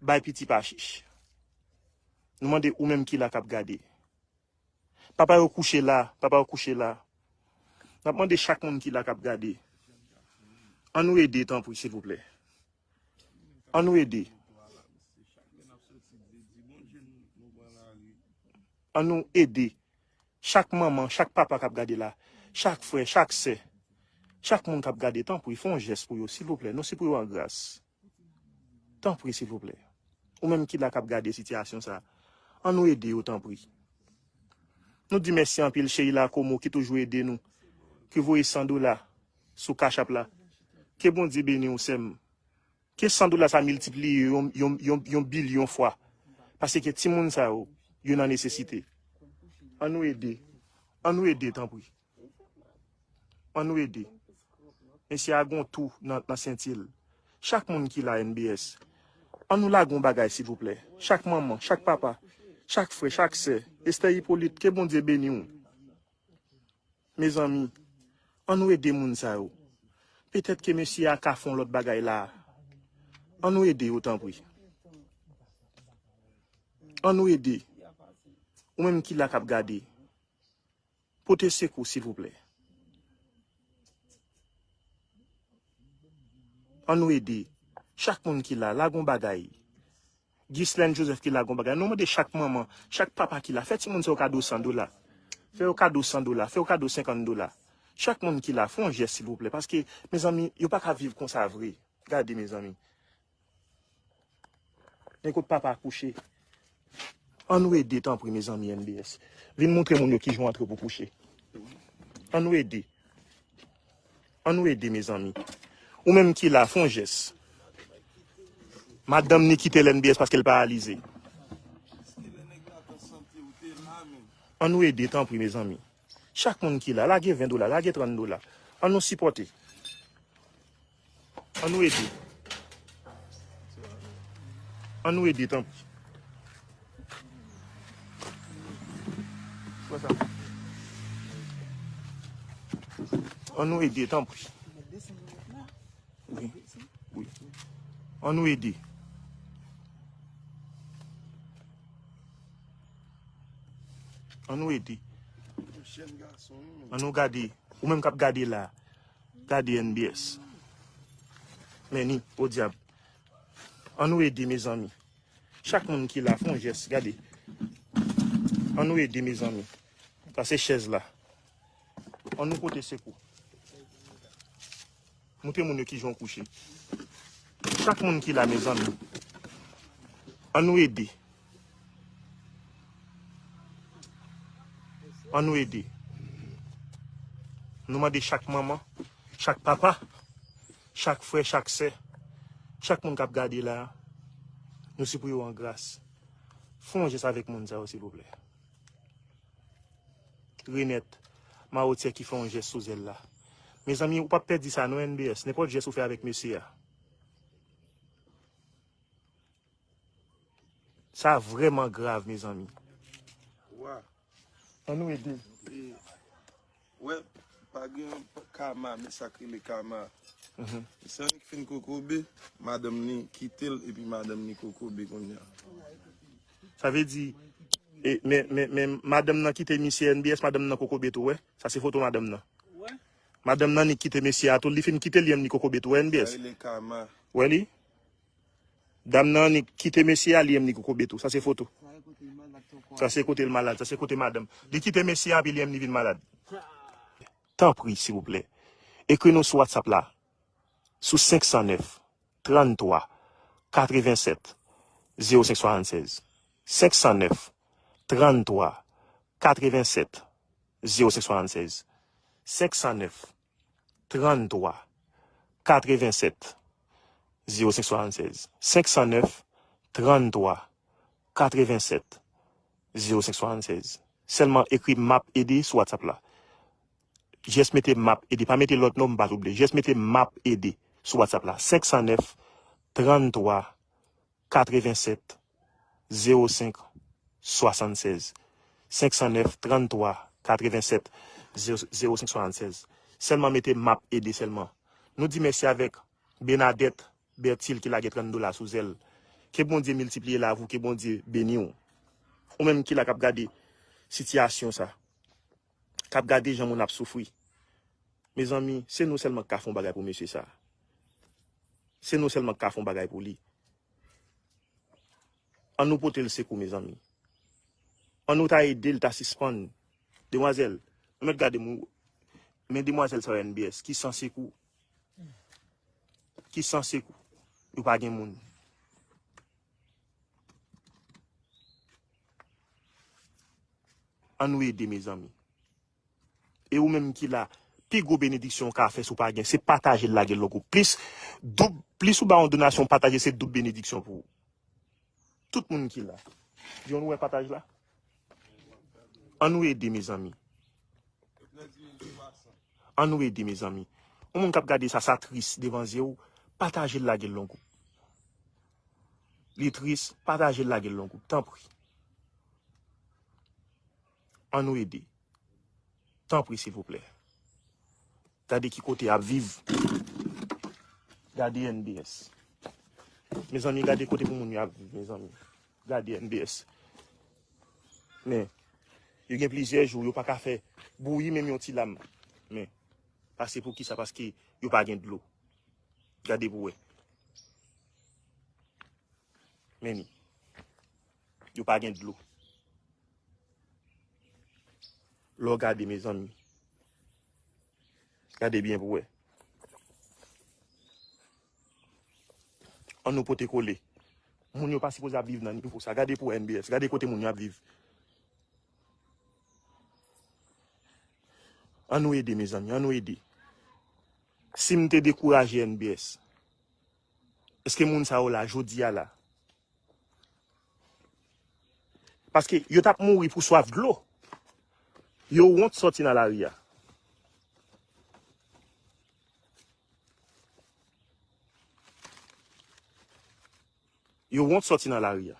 Bay piti pa chich. Nou mande ou menm ki la k ap gade. Papa yo kouche la, papa yo kouche la. N ap mande chak moun ki la k ap gade. An nou ede, tanpri, silvouplè. An nou ede. An nou ede. Chak manman, chak papa k ap gade la, chak frè, chak sè, chak moun k ap gade, tanpri, fè yon jès pou yo, silvouplè. Nou sipriye w an gras. Tanpri, silvouplè. Ou menm ki la k ap gade sitiyasyon sa, an nou ede yo, tanpri. Nou di mèsi anpil Sheila Como ki toujou ede nou, ki voye san dola sou Cash App la. Ke Bondye beni w, sè m. Ke san dola sa miltipliye yon, yon, yon, yon bilyon fwa. Paske timoun sa yo, yo nan nesesite. An nou ede. An nou ede, tanpri. An nou ede. Mesye a gon tou nan, nan senti l. Chak moun ki la, N B S, an nou lage yon bagay, silvouplè. Chak manman, chak papa, chak frè, chak sè. Esther Hyppolite, ke Bondye beni w. Mezanmi, an nou ede moun sa yo. Petèt ke mesye a ka fè yon lòt bagay la. An nou ede yo, tanpri. An nou ede. Ou menm ki la k ap gade. Pote sekou, silvouplè. An nou ede. Chak moun ki la, lage yon bagay. Ghislaine Joseph ki lage yon bagay. Nou mande chak manman, chak papa ki la, fè timoun sa yo kado san dola. Fè yo kado san dola, fè yo kado senkant dola. Chak moun ki la, fè yon jès, silvouplè. Paske, mezanmi, yo pa ka viv konsa vre. Gade, mezanmi. Men kot papa kouche. An nou ede, tanpri, mezanmi, N B S. Vin montre moun yo kijan w antre pou kouche. An nou ede. An nou ede, mezanmi. Ou menm ki la, fè yon jès. Madanm ni kite l, N B S, paske l paralize. An nou ede, tanpri, mezanmi. Chak moun ki la, lage ven dola, lage trant dola. An nou sipòte. An nou ede. An nou ede, tanpri. An nou ede, tanpri. Wi. Wi. An nou ede. An nou ede. An nou gade. Ou menm k ap gade la. Gade N B S. Men ni, podyab. An nou ede, mezanmi. Chak moun ki la, fè yon jès, gade. An nou ede, mezanmi. Sa se chèz la. An nou pote sekou. Montre moun yo kijan w kouche. Chak moun ki la, mezanmi. An nou ede. An nou ede. Nou mande chak manman, chak papa, chak frè, chak sè, chak moun k ap gade la, nou sipriye w an gras. Fè yon jès avèk moun sa yo, silvouplè. Renette, mawotyè ki fè yon jès sou zèl la. Mezanmi, ou p ap pèdi sa non, N B S. Nenpòt jès ou fè avèk mesye a. Sa vrèman grav, mezanmi. Wa. An nou ede. E, wè, pa gen kama, men sa k rele kama. Mhm. Misye annik fin kokobe, madanm ni kite l, epi madanm ni kokobe kounye a. Sa vle di, e, men, men, men madanm nan kite misye N B S, madanm nan kokobe tou, wè. Sa se foto madanm nan. Madanm nan annik kite mesye a tou, li fin kite l, li annik kokobe tou, wè N B S. Sa rele kama. Wè li? Dam nan annik kite mesye a, li menm li kokobe tou. Sa se foto. Sa se kote l malad, sa se kote madanm. Li kite mesye a, epi li menm li vin malad. Tanpri, silvouplè, ekri nou sou WhatsApp la, sou senk san nèf, trann twa, katrevennsèt, zewo senk swasannsèz. Senk san nèf, trann twa, katrevennsèt, zewo senk swasannsèz. Senk san nèf, trann twa, katrevennsèt, zewo senk swasannsèz. Senk san nèf, trann twa, katrevennsèt, zewo senk swasannsèz. Sèlman ekri M ap ede sou WhatsApp la. Jis mete M ap ede. Pa mete lòt non, m pa twouble. Jis mete M ap ede sou WhatsApp la. Senk san nèf, trann twa, katrevennsèt zewo senk swasannsèz. Senk san nèf, tranntwa, katrevennsèt, zewo senk swasannsèz. Sèlman mete M ap ede sèlman. Nou di mèsi avèk Bernadette Bertil ki lage trant dola sou zèl. Ke Bondye miltipliye lavi w, ke Bondye beni w. Ou menm ki la k ap gade sitiyasyon sa, k ap gade jan moun ap soufri. Mezanmi, se nou sèlman k ka fè yon bagay pou mesye sa. Se nou sèlman k ka fè yon bagay pou li. An nou pote l sekou, mezanmi. An nou ta ede l ta sispann. Demwazèl, nou mèt gade moun. Men demwazèl sa yo N B S, ki san sekou. Ki san sekou. Yo pa gen moun. An nou ede, mezanmi. E ou menm ki la, pi gwo benediksyon w ka fè si w pa gen, se pataje l lage l lòt gwoup. Plis, doub, plis ou ba yon donasyon, pataje, se doub benediksyon pou ou. Tout moun ki la. John, ou wè pataj la? An nou ede, mezanmi. An nou ede, mezanmi. Yon moun k ap gade sa, sa tris devan zye w, pataje l lage l lòt gwoup. Li tris, pataje l lage l lòt gwoup, tanpri. An nou ede. Tanpri, silvouplè. Gade ki kote y ap viv. Gade N B S. Mezanmi, gade kote pou moun yo ap viv, mezanmi. Gade N B S. Men, yo gen plizyè jou, yo pa ka fè bouyi menm yon ti lam. Men, pase pou kisa? Paske yo pa gen dlo. Gade pou wè. Men ni. Yo pa gen dlo. Lè w gade, mezanmi. Gade byen pou wè. An nou pote kole. Moun yo pa sipoze ap viv nan nivo sa. Gade pou wè N B S. Gade kote moun yo ap viv. An nou ede, mezanmi. An nou ede. Si m te dekouraje N B S, èske moun sa yo la, jodi a la? Paske yo t ap mouri pou swaf dlo. Yo wont sòti nan lari a. Yo wont sòti nan lari a.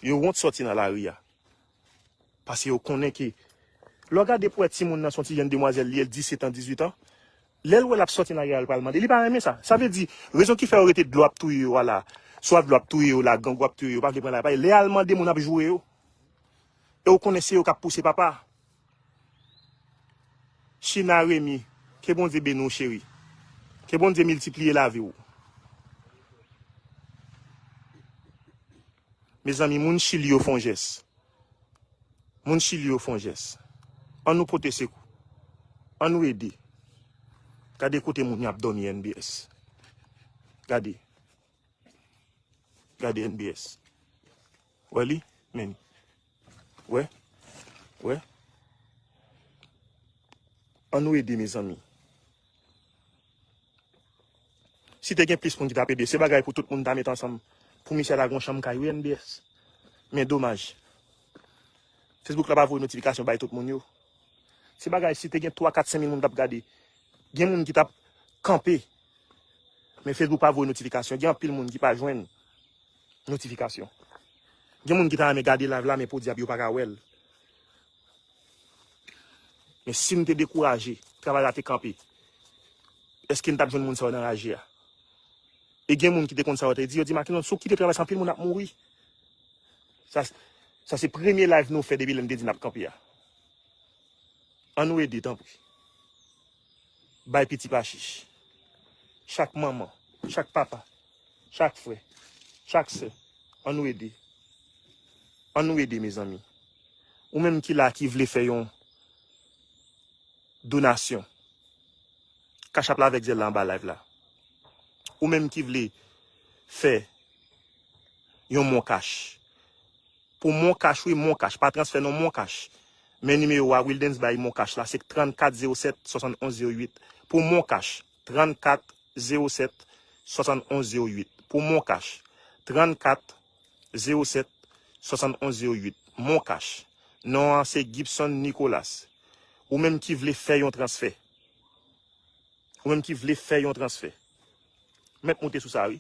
Yo wont sòti nan lari a. Paske yo konnen ke, lè w gade pou wè timoun nan se yon ti jèn demwazèl, li ye disèt an, dizuit an, lè l wè l ap sòti nan lari a, l pral mande. Li pa renmen sa. Sa vle di, rezon ki fè yo rete dlo ap touye yo a la, swaf dlo ap touye yo la, grangou ap touye yo, yo pa vle pran lari a, lè y al mande moun ap joure yo. E w konnen se yo k ap pouse papa. China Remy, ke Bondye beni w, cheri. Ke Bondye miltipliye lavi w. Mezanmi, moun Chili yo fè yon jès. Moun Chili yo fè yon jès. An nou pote sekou. An nou ede. Gade kote moun yo ap dòmi N B S. Gade. Gade N B S. Wè li? Men. Wè? Wè? An nou ede, mezanmi. Si te gen plis moun ki t ap ede, se bagay pou tout moun ta met ansanm. Pou misye ta gen yon chanm kay, wi, N B S. Men domaj. Facebook la pa voye notifikasyon bay tout moun yo. Se bagay, si te gen twa, kat, senk mil moun t ap gade, gen moun ki t ap kanpe. Men Facebook pa voye notifikasyon. Gen anpil moun ki pa jwenn notifikasyon. Gen moun ki ta renmen gade live la, men podyab yo pa ka wè l. Men si n te dekouraje, travay la te kanpe, èske n t ap jwenn moun sa yo nan raje a? E gen moun ki te konn sa yo te di, yo di, Makenson, si w kite travay sa, anpil moun ap mouri. Sa, sa se premye live nou fè depi lè n te di n ap kanpe a. An nou ede, tanpri. Bay piti pa chich. Chak manman, chak papa, chak frè, chak sè, an nou ede. An nou ede, mezanmi. Ou menm ki la, ki vle fè yon donasyon, Cash App la avèk Zelle la anba live la. Ou menm ki vle fè yon Mon Cash, pou Mon Cash, wi, Mon Cash. Pa transfè non, Mon Cash. Men nimewo a, Wildens bay Mon Cash la, se trannkat zewo sèt swasannonz zewo uit. Pou Mon Cash, trannkat zewo sèt swasannonz zewo uit. Pou Mon Cash, trannkat zewo sèt swasannonz zewo uit. Mon Cash. Non an se Gibson Nicolas. Ou menm ki vle fè yon transfè. Ou menm ki vle fè yon transfè. Mèt moute sou sa, wi.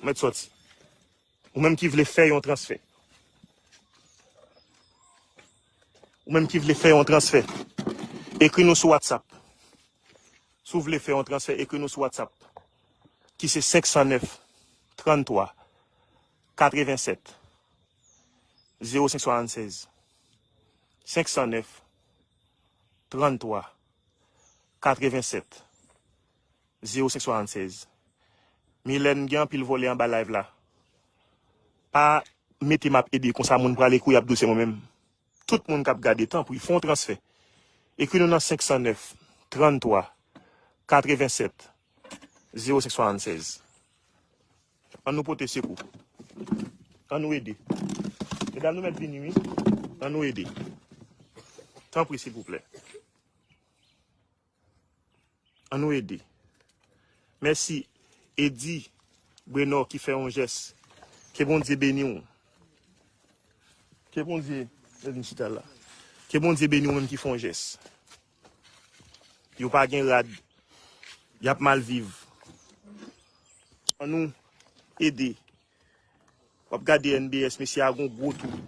Mèt sòti. Ou menm ki vle fè yon transfè. Ou menm ki vle fè yon transfè. Ekri nou sou WhatsApp. Si w vle fè yon transfè, ekri nou sou WhatsApp. Ki se senk san nèf, tranntwa, katrevennsèt, zewo senk swasannsèz. Senk san nèf, tranntwa, katrevennsèt, zewo senk swasannsèz. Milèn, gen anpil vòlè anba live la. Pa mete m ap ede konsa moun pral ekri ap di w se mwen menm. Tout moun k ap gade, tanpri, fè yon transfè. Ekri nou nan senk san nèf, tranntwa, katrevennsèt, zewo senk swasannsèz. An nou pote sekou. An nou ede. Medam, nou mèt vini, wi. An nou ede. Tanpri, silvouplè. An nou ede. Mèsi, Edi Brenò ki fè yon jès. Ke Bondye beni w. Ke Bondye, vin chita la. Ke Bondye beni w menm ki fè yon jès. Yo pa gen rad. Y ap mal viv. An nou ede. W ap gade N B S, mesye a gon gwo tou.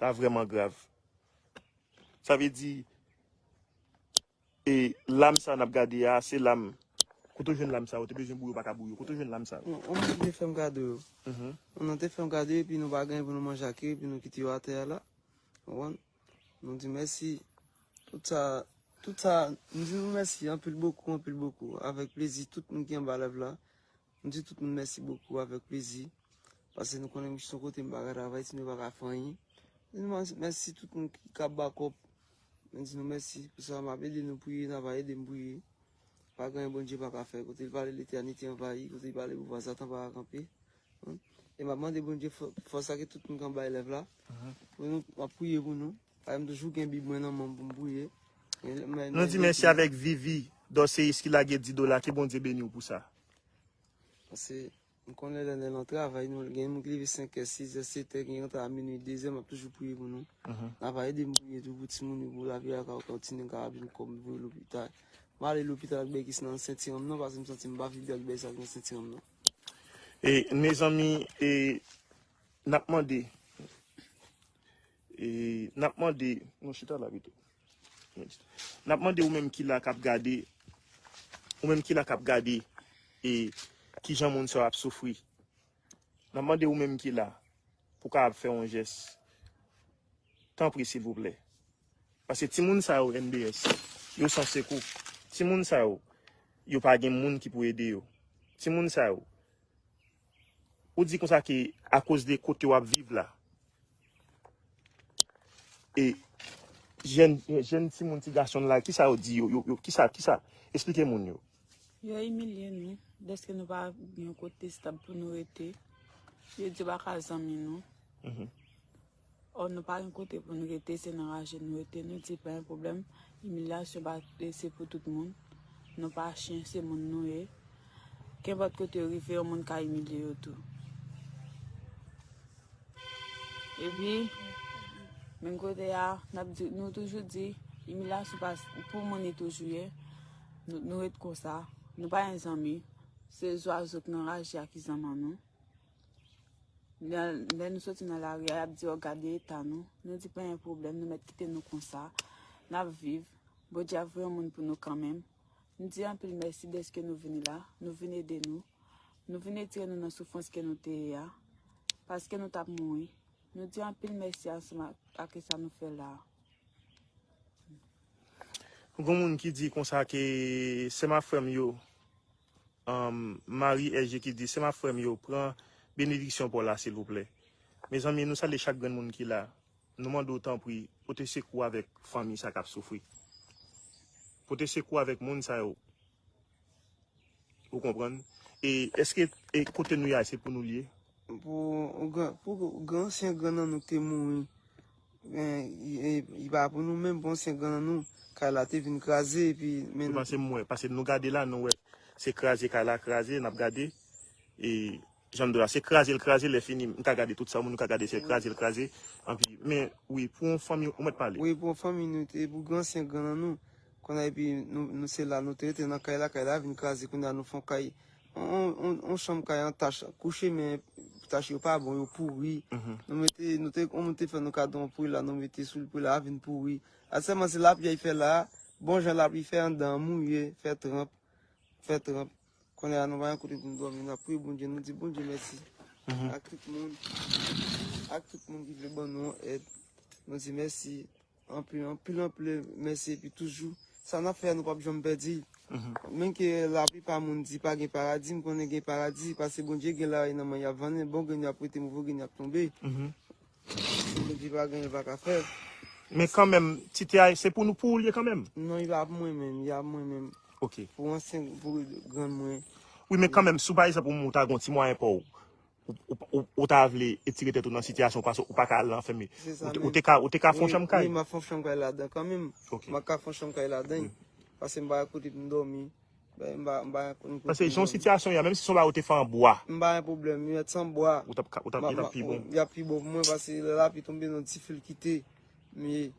Sa vrèman grav. Sa vle di, e lam sa n ap gade a, se lam. Kote w jwenn lam sa? Ou te bezwen bouyi, ou pa ka bouyi. Kote w jwenn lam sa? Yon, yon moun te fè m kado yo. Mhm. Yon moun te fè m kado yo, epi nou pa gen pou nou manje ak yo, epi nou kite yo atè a la. Ou konprann? Nou di mèsi. Tout sa, tout sa, nou di nou mèsi anpil bokou, anpil bokou. Avèk plezi, tout moun ki anba live la. M di tout moun mèsi bokou avèk plezi. Paske nou konnen m sou kote m pa ka travay, si nou pa ka fè anyen. M di nou mèsi, mèsi tout moun ki ka bakòp. M di nou mèsi pou sa, m ap ede nou priye, n ap ede m priye. Pa gen anyen Bondye pa ka fè. Kote l pale, letènite anvayi. Kote l pale, pouvwa Satan pa ka kanpe. E m ap mande Bondye fò-, fòs sa ke tout moun k anba live la. Mhm. Pou nou, m ap priye pou nou. Paske m toujou gen Bib mwen nan men m pou m priye. Men, men, Nou di men, mèsi avèk Vivi Dorceis ki lage dis dola. Ke Bondye beni w pou sa. Paske m konnen lè, lè nan travay, nou gen moun ki leve senk è, sis è, sèt è, gen ki rantre a minui, de zè, m ap toujou priye pou nou. Mhm. N ap ede m priye tou pou timoun yo, pou lavi a ka kontinye, ka vin kòb voye lopital. M ale lopital ak bèkis nan senti an m non, paske m santi m pa vle pèdi bèkis ak nan senti an m non. E, mezanmi, e, n ap mande, e, n ap mande, nou chita la pito. N ap mande ou menm ki la k ap gade, ou menm ki la k ap gade, e, kijan moun sa yo ap soufri. N ap mande ou menm ki la, pou w kapab fè yon jès. Tanpri, silvouplè. Paske timoun sa yo, N B S, yo san sekou. Timoun sa yo, yo pa gen moun ki pou ede yo. Timoun sa yo, ou di konsa ke akoz de kote w ap viv la, e jèn, jèn timoun, ti gason la, kisa yo di yo, yo, yo, kisa, kisa, esplike moun yo. Yo imilye nou, dèske nou pa gen yon kote estab pou nou rete. Yo di yo pa ka zanmi nou. Mhm. Ò, nou pa gen kote pou nou rete, se nan raje nou rete. Nou di pa gen pwoblèm, imilyasyon pa, e, se pou tout moun. Nou pa chen, se moun nou ye. Kenpòt kote yo rive, yon moun ka imilye yo tou. Epi, menm kote a, n ap di, nou toujou di, imilyasyon pa s-, pou moun li toujou ye. Nou, nou ret konsa. Nou pa gen zanmi. Se zwazo k nan raje a ki zanmi nou. Lè, lè nou soti nan lari a, y ap di, "Ò, gade eta nou." Nou di, "Pa gen pwoblèm, nou mèt kite nou konsa. N ap viv. Bondye ap voye yon moun pou nou kanmenm." Nou di anpil mèsi dèske nou vini la. Nou vin ede nou. Nou vin retire nou nan soufrans ke nou te ye a. Paske nou t ap mouri. Nou di anpil mèsi ansanm ak, ak sa nou fè la a. Gon moun ki di konsa ke sè m ak frè m yo, um, Marie S G ki di, "Sè m ak frè m yo, pran benediksyon pa w la, silvouplè." Mezanmi, nou salye chak grenn moun ki la. Nou mande w tanpri, pote sekou avèk fanmi sa k ap soufri. Pote sekou avèk moun sa yo. Ou konprann? E èske, e kote nou ye a, se pou nou l ye? Pou gran, pou gran ansyen grann nan nou ki te mouri, men, e, e pa pou nou menm, pou ansyen grann nan nou, kay la te vin kraze, epi, men. Wi, paske m wè, paske nou gade la, nou wè, se kraze, kay la kraze, n ap gade, e jan m di w la, se kraze l kraze, lè fini, m ka gade tout sa, moun yo ka gade, se kraze l kraze. Anpi, men, wi, pou yon fanmi, ou mèt pale. Wi, pou yon fanmi, nou te, pou gran ansyen gran nan nou. Kounye a, epi nou, nou se la, nou te rete nan kay la, kay la vin kraze, kounye a, nou fè yon kay, yon, yon, yon, yon chanm kay an tach, kouche, men tach yo pa bon, yo pouri. Nou mete, nou te, yon moun te fè nou kado yon pri la, nou mete sou l, pri la vin pouri. Aktyèlman, se lapli a fè la, bon jan lapli fè anndan an mouye, fè tranp, fè tranp. Kounye a, nou pa gen kote pou nou dòmi, n ap priye Bondye, nou di Bondye mèsi. Ak tout moun, ak tout moun ki vle ban nou yon èd, nou di mèsi. Anpil, anpil, anpil mèsi, epi toujou, sa n ap fè a, nou p ap janm pèdi. Menm ke laplipa moun di pa gen paradi, m konnen gen paradi, paske Bondye gen larèy nan men, y ap vann bon grenn, y ap rete, move grenn, y ap tonbe. Bondye pa gen, li pa ka fè. Men kanmenm, ti te a, se pou nou, pou ou l ye kanmenm? Non, li pa pou mwen menm, li pa pou mwen menm. Ok. Pou ansyen, pou grann mwen. Wi, men kanmenm, si w, pa egzanp, ou ta gen yon ti mwayen pa w, ou, ou, ou, ou ta vle etire tèt ou nan sitiyasyon paske ou pa ka al anfèmen. Ou te, ou te ka, ou te ka fè yon chanm kay? Wi, m ap fè yon chanm kay ladan kanmenm. M ap ka fè yon chanm kay ladan. Paske m pa gen kote pou m dòmi. M pa, m pa gen kote pou m dòmi. Paske jan sitiyasyon ye a, menm si se yon bagay ou te fè an bwa. M pa gen pwoblèm, yo mèt se an bwa. Ou t ap, ou t ap, li t ap pi bon. Y ap pi bon pou mwen paske lè lapli tonbe, nan dife l kite. Men